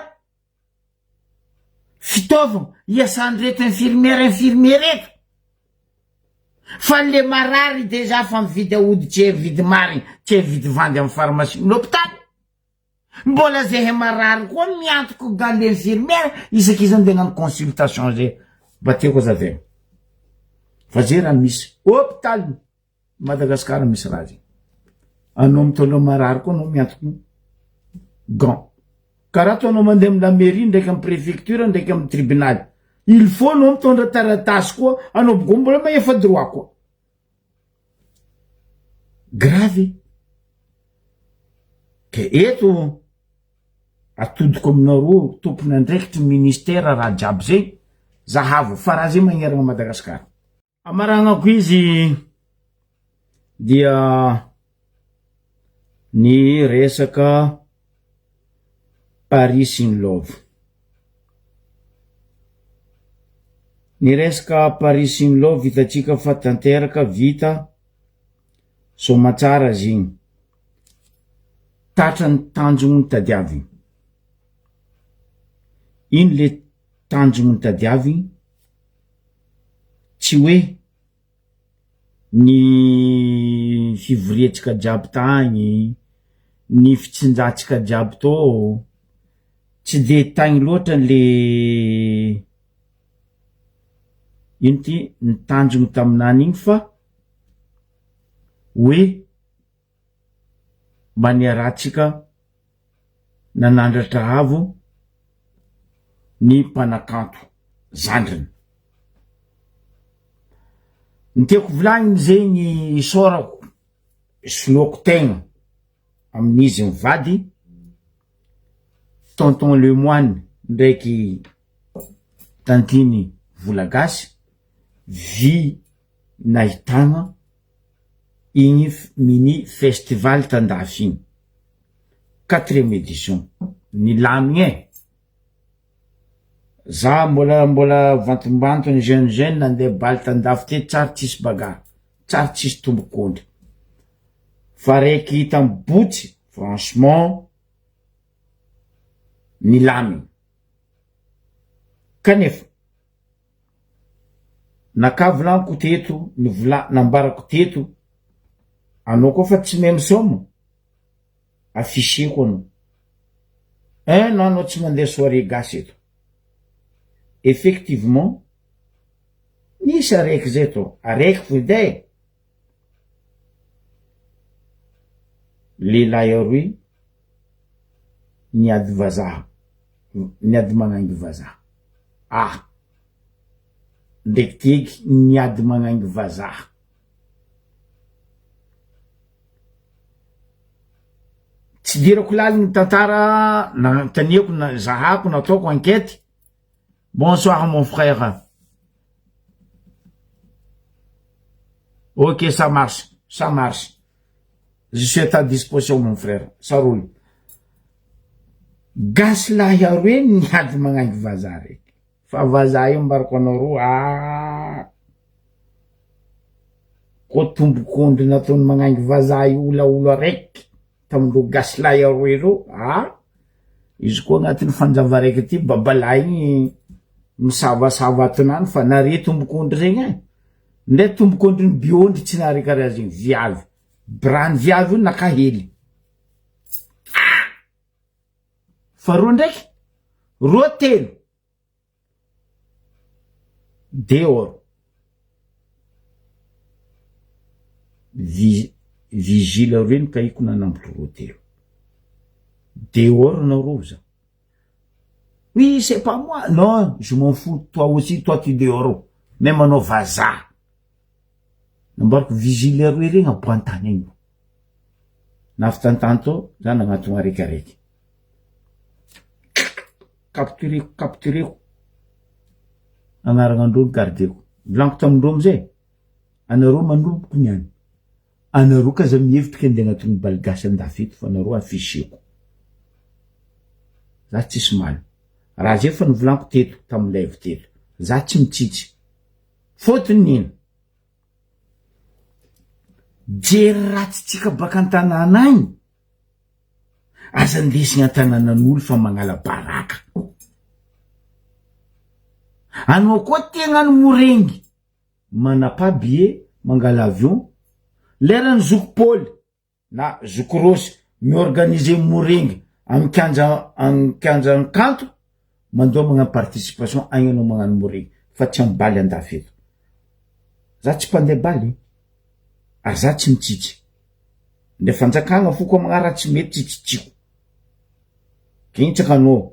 fitaovana iasan'ireto infirmière infirmier reto fa le marary dejà fa mividy aody tsy hay vidy marigny tsy hay vidy vandy amy pharmacie l'hôpital mbola zahay marary koa miantoko gant l'infirmière isaky izy andeha hagnano consultation zay mba tiako azavaina fa zay raha misy hôpital Madagasikara misy raha zay anao mitondra marary koa anao miantoko gant karaha ataonao mandeha amy la mairie ndraiky amy préfecture ndraiky amy tribunal il faut anao mitondra taratasy koa anao bogo mbola mahefa droit koa grave ke eto atodiko aminareo tompon'andraikitry ministère raha jiaby zay zahavo fa raha zay magnerana Madagasikara Amaragnako izy dia ny resaka Paris in love. Ny resaka Paris in love hitantsika fa tanteraka vita soamatsara izy igny. Tatra ny tanjogno tadiavigny. Ino le tanjogno tadiavigny? Tsy hoe ny fivoriantsika jiaby tagny, ny fitsinjatsika jiaby tô, tsy de tagny loatra le ino ty ny tanjogno taminany igny fa hoe mba niarahantsika nanandratra avo ny mpanakanto zandriny. Ny tiako volagniny zegny isaorako, isoloako tegna. amin'izy mivady, Tonton Lemoine ndraiky Tantine Volagasy, vy nahitagna igny mini festival tandafy igny, quatrième édition, nilamigny e! Za mbola mbola vantombantony jeune jeune nandeha bal tandafy teto tsary tsisy bagarre, tsary tsisy tombok'ondry, fa raiky tamy botsy franchement nilamigny, kanefa naka volaniko teto ny vola nambarako teto, anao koa fa tsy mahay misaoma afficheko anao, un an anao tsy mandeha soirée gasy eto, effectivement nisy araiky zay tao, araiky fo edy e, lehilahy aroy niady vazaha, niady magnangy vazaha, ah! Ndraiky teky niady magnangy vazaha. Tsy idirako laliny ny tantara nanontaniako na zahako nataoko enquête. Bonsoir mon frère. Ok ça marche, ça marche. Je suis à ta disposition mon frère, ça roule. Gasy lahy aroe niady magnangy vazaha raiky. Fa vazaha io ambarako anareo ah! Koa tombok'ondry nataony magnangy vazaha io olaolo araiky tamindreo gasy lahy aroe reo ah! Izy koa agnatin'ny fanjava araiky ty babalahy igny misavasava atinany fa nare tombok'ondry regny eh! Ndray tombok'ondrin'ny biondry tsy nare karaha zegny viavy, brany viavy io naka hely. Ah! Fa roa ndraiky, roa telo, dehors. Vi- vigile roe ny kahiko nanambotry roa telo. Dehors nareo za. Oui, c'est pas moi. Non, je m'en fous. Toi aussi, toi tu dehors. Même anao vazaha. Nambarako vigile roe regny aboantany agny. Navy tantany tao, za nagnatogna araiky araiky. Captureko, captureko. Agnaragnandreo ny gardeko. Volaniko tamindreo amizay, anareo manomboko niany. Anareo k'aza mihevitry ke andeha agnatogno baly gasy andafy eto fa anareo afficheko. Za tsisy maly. Raha zay efa novolaniko teto, tamy live teto. Za tsy mitsitsy. Fôtony nino? Jery ratsy tsika baka an-tanàna agny, aza andesigna an-tanànan'olo fa magnala baraka. Anao koa te hagnano morengy, manapa billet, mangala avion, leran'i zoky Paoly, na zoky Rosy mi-organiser morengy amin'ny kianja amin'ny kianjan'ny kanto, mandoa magnano participation agny anao magnano morengy fa tsy amin'ny baly andafy eto. Za tsy mpandeha baly ary za tsy mitsitsy. Ndre fanjakagna fo koa magnano raha tsy mety tsitsitsiako. Kentsaka anao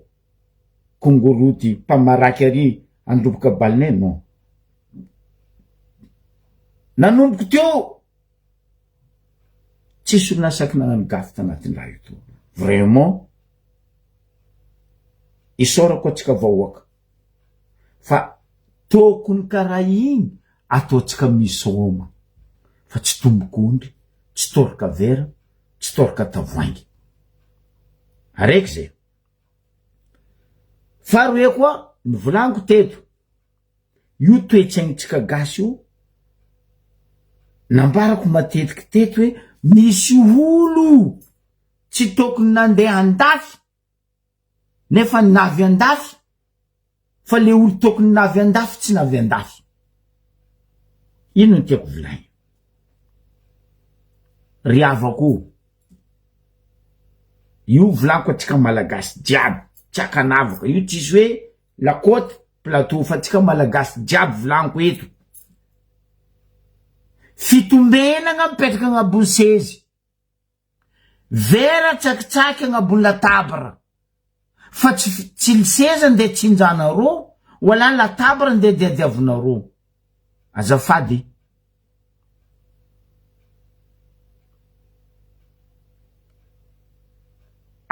kongoroty mpamaraky ary androboka balinay non. Nanomboka teo Tsisy olona saky nagnano gafy tagnatin'ny raha io tô. Vraiment isaorako antsika vahoaka fa tokony karaha igny ataontsika misaoma fa tsy tombok'ondry, tsy tôrka vera, tsy tôrka tavoahangy. Araiky zay. Faharoe koa nivolaniko teto Io toe-tsaintsika gasy io, nambarako matetiky teto hoe misy olo tsy tokony nandeha andafy nefa navy andafy fa le olo tokony navy andafy tsy navy andafy. Ino no tiako volagnina? Ry havako ô, io volaniko antsika malagasy jiaby tsy ankanavaka, io tsisy hoe La côte, plateau fa tsika malagasy jiaby volaniko eto. Fitombenagna mipetraka agnabony sezy. Vera tsakitsaky agnabony latabra. Fa tsy tsy ny seza ndeha tsinjanareo wala latabra ndeha diadiavinareo. Azafady.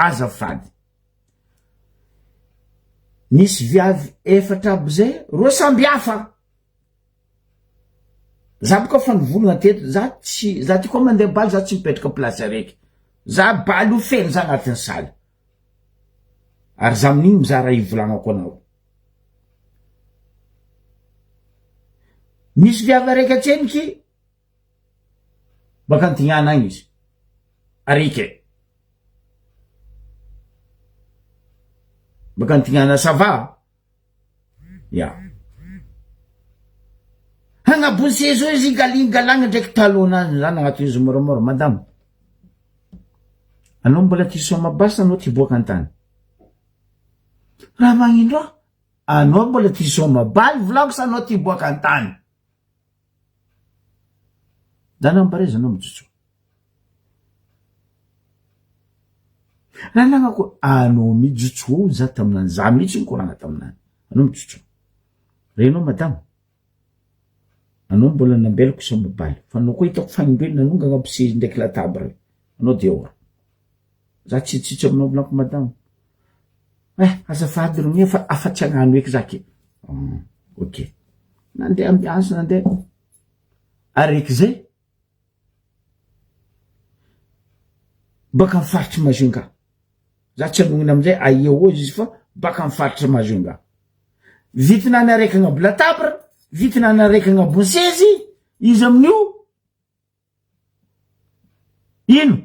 Azafady. Nisy viavy efatra aby zay, roa samby hafa. Za boka fa nivolagna teto, za tsy, za ty koa mandeha baly za tsy mipetraka place araiky. Za baly io feno za agnatin'ny salle. Ary za amin'igny mizaha raha ivolagnako anareo. Misy viavy araiky atseniky, baka Antignana agny izy. Araiky e. Baka Antignana ça va? Ya. Hagnabony seza eo izy galingalagna ndraiky talon-nazy za nagnatony izy moramora, madame, anao mbola ty soma basy anao ty boaka an-tany? Raha magnino raha? Anao mbola ty soma baly volako sa anao ty boaka an-tany? Za nambaraiza anao mijotso. Nanagnako anao mijotso ao za taminany, za mihitsy nikoragna taminany, anao mijotso. Renao madama, anao mbola nambelako soma baly, fa anao koa hitako fagnindroeny nanongana ampisehzy ndraiky latabra, anao dehors. Za tsy hitsitsy aminao volako madama. Eh, azafady rogny fa afa tsy hagnano eky za ke. Ok. Nandeha ambiance nandeha. Araiky zay, baka amy faritry Majunga. Za tsy hanognona amizay aia ho izy fa baka amy faritry Majunga. Vitinany araiky agnabo latabra, vitinany araiky agnabony sezy, izy amin'io ino?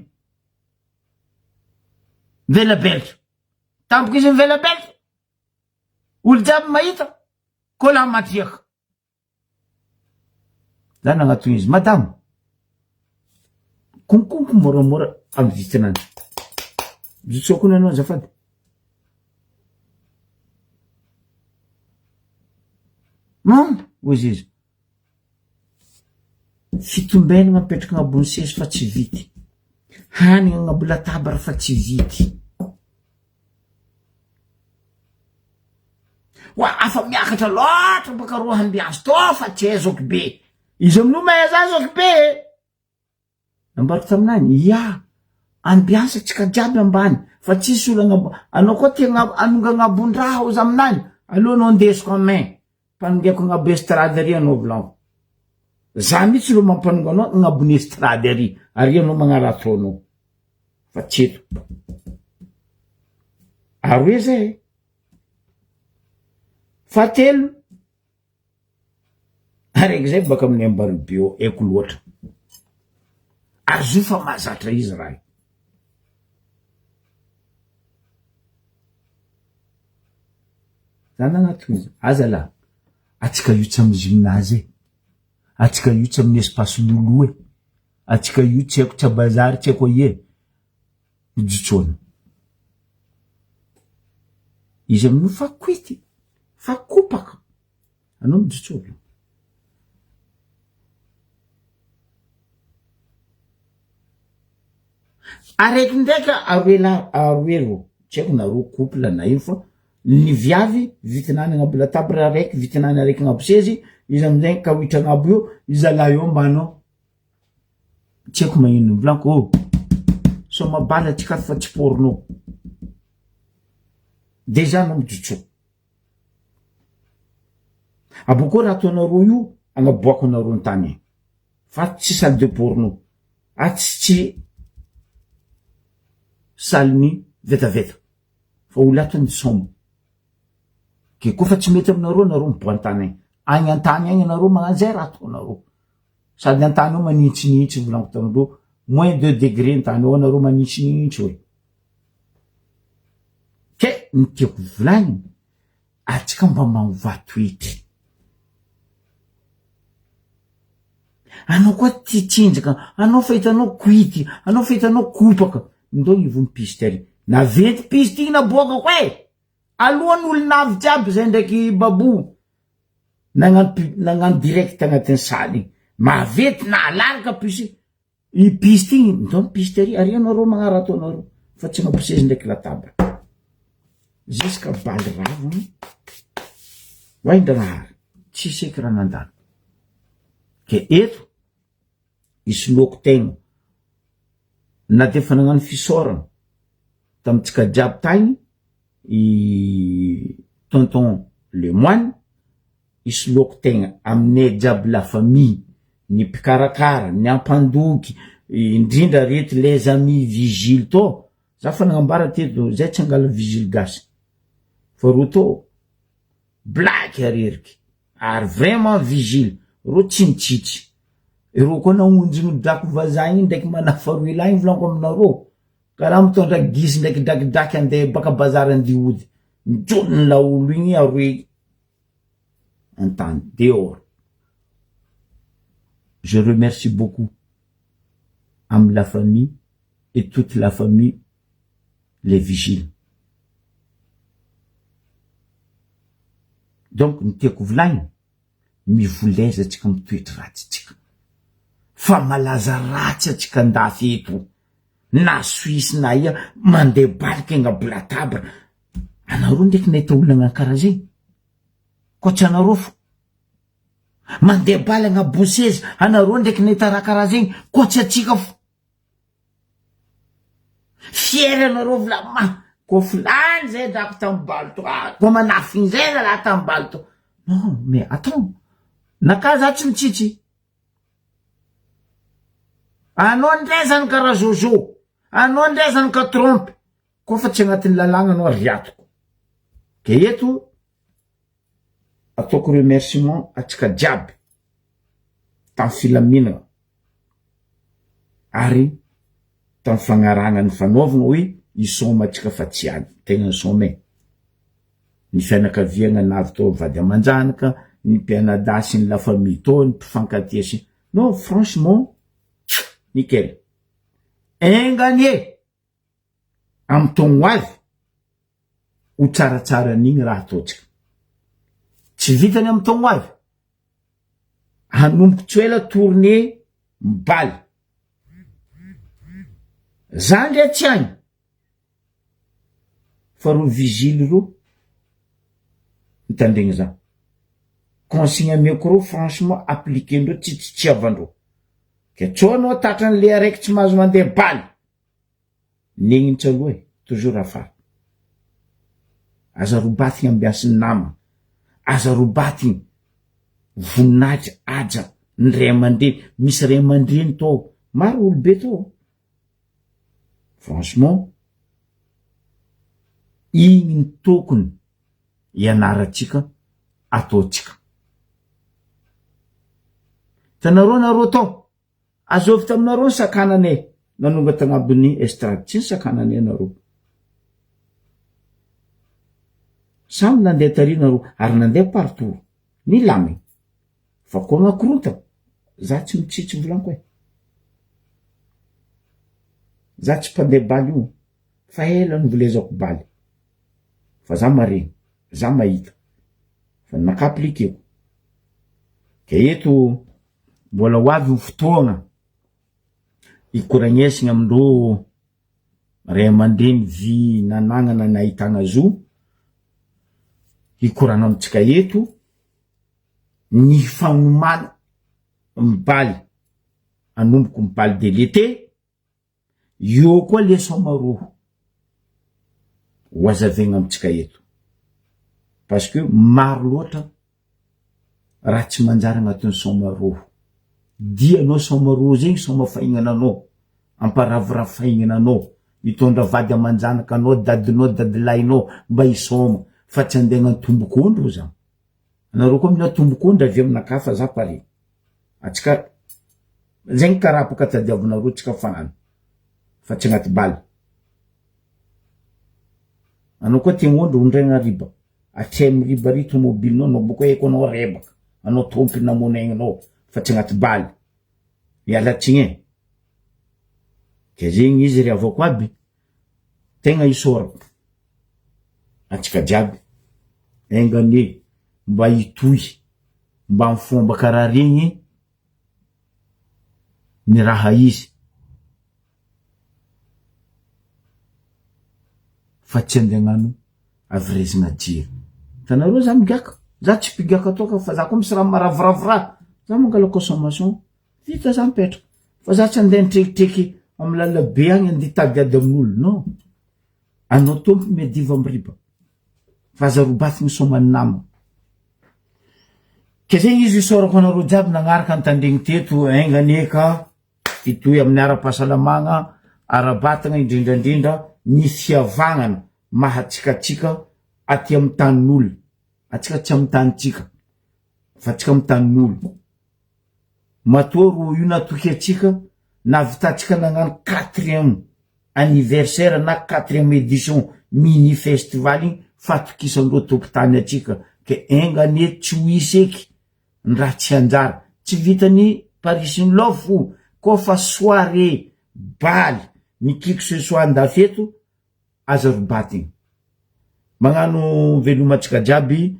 Mivelabelatra. Tampoka izy mivelabelatra, olo jiaby mahita, kôla matriaka. Za nagnatony izy, madama, konkonko moramora amy vitinany. Mijotsoa koa anao azafady. Non, hozy izy. Fitombenana mipetraka agnabon'ny seza fa tsy vity. Hanigna agnabo latabatra fa tsy vity. Oa afa miakatra loatra baka roa ambiansy tô fa tsy hay zoky be. Izy amin'io mahay za zoky be e. Nambarako taminany, ia, ambiansy atsika jiaby ambany fa tsisy olo agnabo, anao koa te hanonga agnabon-draha ozy aminany, aleo anao andesiko en main, mpanongeko agnabo estrade ary anao volagno. Za mihitsy ro mampanonga anao agnabon'ny estrade ary, ary anao magnarato anao. Fa tsy eto. Aroe zay e. Fahatelo, Araiky zay baka amin'ny Ambarobio haiko loatra. Azo io fa mahazatra izy raha io. Za nagnatona izy, aza lah, atsika io tsy amin'ny gymnase e, atsika io tsy amin'ny espace lolo e, atsika io tsy haiko tsy a bazary tsy haiko aia e, Mijotsoana. Izy amin'io fa koity, fa kopaka. Anao mijotsoa. Araiky ndraiky aroe lahy aroe ro tsy haiko na roa couple na ino fa ny viavy vitinany agnabo latabatra araiky vitinany araiky agnabo sezy izy amizay kawitra agnabo eo i zalahy eo ambany ao. Tsy haiko magnino volaniko ô! Soma bala tsy katy fa tsy porno. Déjà anao mijotso. Abôkô raha ataonareo io agnaboako anareo an-tany agny. Fa tsy salle de porno. Atsy tsy salle-n'ny vetaveta. Fa olo ato ny soma. Ke koa fa tsy mety aminareo anareo miboa an-tany agny. Agny an-tany agny anareo magnano zay raha ataonareo. Sady an-tany ao manintsinintsy volaniko tamin'ireo moins deux degré ny tany ao anareo manintsinintsy hoe. Ke ny tiako volagnina atsika mba mahovà toetry. Anao koa tia tsinjaka, anao fa hitanao koity, anao fa hitanao kopaka, ndao ivon'ny piste ary. Naventy piste igny naboakako e! Alohan'ny olona avy jiaby zay ndraiky Babou. Nagnano pub nagnano direct agnatin'ny salle igny. Maventy nahalalaka puce i piste igny, ndao ny piste ary, ary anareo magnarato anareo fa tsy mampisezy ndraiky latabatra. Jusqu'à baly raviny, oay ndragnahary, tsisy eky raha nandalo. Ke eto isoloako tegna na de efa nagnano fisaorana. tamintsika jiaby tagny i tonton Lemoine hisoloako tegna aminay jiaby la famille, ny mpikarakara, ny ampandoky, indrindra reto les amis vigile tô, za fa nagnambara teto zay tsy angala vigile gasy fa ro tô blaky areriky ary vraiment vigile, reo tsy mitsitsy, ireo koa naonjigny drako vazaha igny ndraiky manafa roe lahy igny volaniko aminareo, karaha mitondra gisa ndraiky drakidraky andeha baka bazary andeha hody, mijonony laolo igny aroe an-tany dehors. Je remercie beaucoup amy la famille et toute la famille les vigiles. Donc ny tiako volagnina, mivoleza atsika mitoetry ratsy tsika fa malaza ratsy atsika andafy eto na Suisse na aia mandeha baliky agnabo latabra anareo ndraiky nahita olona agnano karaha zegny koa tsy anareo fo mandeha baly agnabo seza anareo ndraiky nahita raha karaha zegny koa tsy atsika fo Fier anareo vla ma ko filany zay drako tam baly to ah ko manafigny zay zalahy tam baly to non mais attends naka za tsy mitsitsy anao ndray zany karaha jojo anao ndray zany ka trompe ko fa tsy agnatin'ny lalàgna anao riatoko ke eto Ataoko remerciement atsika jiaby tam filaminana ary tam fagnarahagna ny fanaovagna hoe hisaoma atsika fa tsy ady, tegna nisaoma e! Ny fianakaviagna navy tao vady aman-janaka, ny mpianadahy sy ny la famille tao, ny mpifankatia sy non franchement nickel! Enga anie! Amin'ny taogno ho avy, ho tsaratsara an'igny raha ataontsika. Tsy vitany amin'ny taogno ho avy, hanomboko tsy ho ela tournée mibaly. Za ndray tsy agny, fa reo vigile reo mitandregny za. Consigne ameko reo franchement appliquer-ndreo tsy tsitsiavandreo. Ke tsô anao tratran'le araiky tsy mahazo mandeha baly. Negnitsy aloha e, toujours afara. Aza robatigny ambiasin'ny nama, aza robatigny voninahitra, haja, ny ray aman-dreny, misy ray aman-dreny tao, maro olobe tao. Franchement, igny ny tokony ianarantsika ataontsika. Hitanareo nareo tao, Azovy taminareo ny sakananay nanonga tagnabon'ny estrade tsy nisakananay nareo. Samy nandeha tary nareo ary nandeha par tour. Nilamigny. Fa koa agnakoronta, za tsy mitsitsy volaniko e. Za tsy mpandeha baly io fa ela nivolezako baly. Fa za maregny, za mahita. Fa ny naka appliqueko. Ke eto Mbola ho avy ny fotoagna hikoragnesagna amindreo ray aman-dreny vy nanagnana nahitagna zo hikoragna amintsika eto ny fagnomana mibaly anomboko mibaly de l'été. Eo koa le sômaroho ho azavaigna amintsika eto parce que maro loatra raha tsy manjary agnatin'ny sômaroho, dia anao sômaroho zegny sôma fahignana anao, amparavoravo fahignana anao, mitondra vady aman-janaka anao, dadinao, dadilahinao mba hisôma fa tsy andeha hagnano tombok'ondry hoy zaho. Anareo koa mila tombok'ondry avy aminakahy fa za pare. Atsika zegny karapaka tadiavinareo tsika fagnano fa tsy agnaty baly. Anao koa tia ondry ondraigna riba, atremo riba ry tomobilinao anao bôka eko anao rebaka, anao tompony namono aigninao fa tsy agnaty baly. Miala tsigny e. Ke zegny izy ry havako aby, tegna isaorako antsika jiaby, enga anie mba hitohy mba am fomba karaha regny ny raha izy fa tsy andeha agnano averezina jiro. Hitanareo za migaka, za tsy mpigaka toaka fa za koa misy raha maravoravo raha, za mangala consommation vita za mipetraka fa za tsy andeha nitrekitreky amy lalabe agny andeha hitadiady amin'olo non. Anao Tompo miadiva am riba fa aza robaty ny soman'ny nama. Ke zay izy isaorako anareo jiaby nagnaraka nitandregny teto enga anie ka hitohy amin'ny ara-pahasalamagna, ara-batagna indrindrandrindra ny fiavagnana maha tsikatsika aty amin'ny tanin'olo, atsika tsy amin'ny tanintsika fa atsika amin'ny tanin'olo. Matoa ro io natoky atsika nahavitantsika nagnano quatrième anniversaire na quatrième édition mini festival igny fatokisandreo tompotany atsika ke enga anie tsy ho hisy eky ny raha tsy anjara tsy vitany Paris in love fo koa fa soirée baly ny qui que ce soit andafy eto aza robatigny magnano veloma atsika jiaby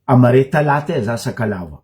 amare talata e za sakalava.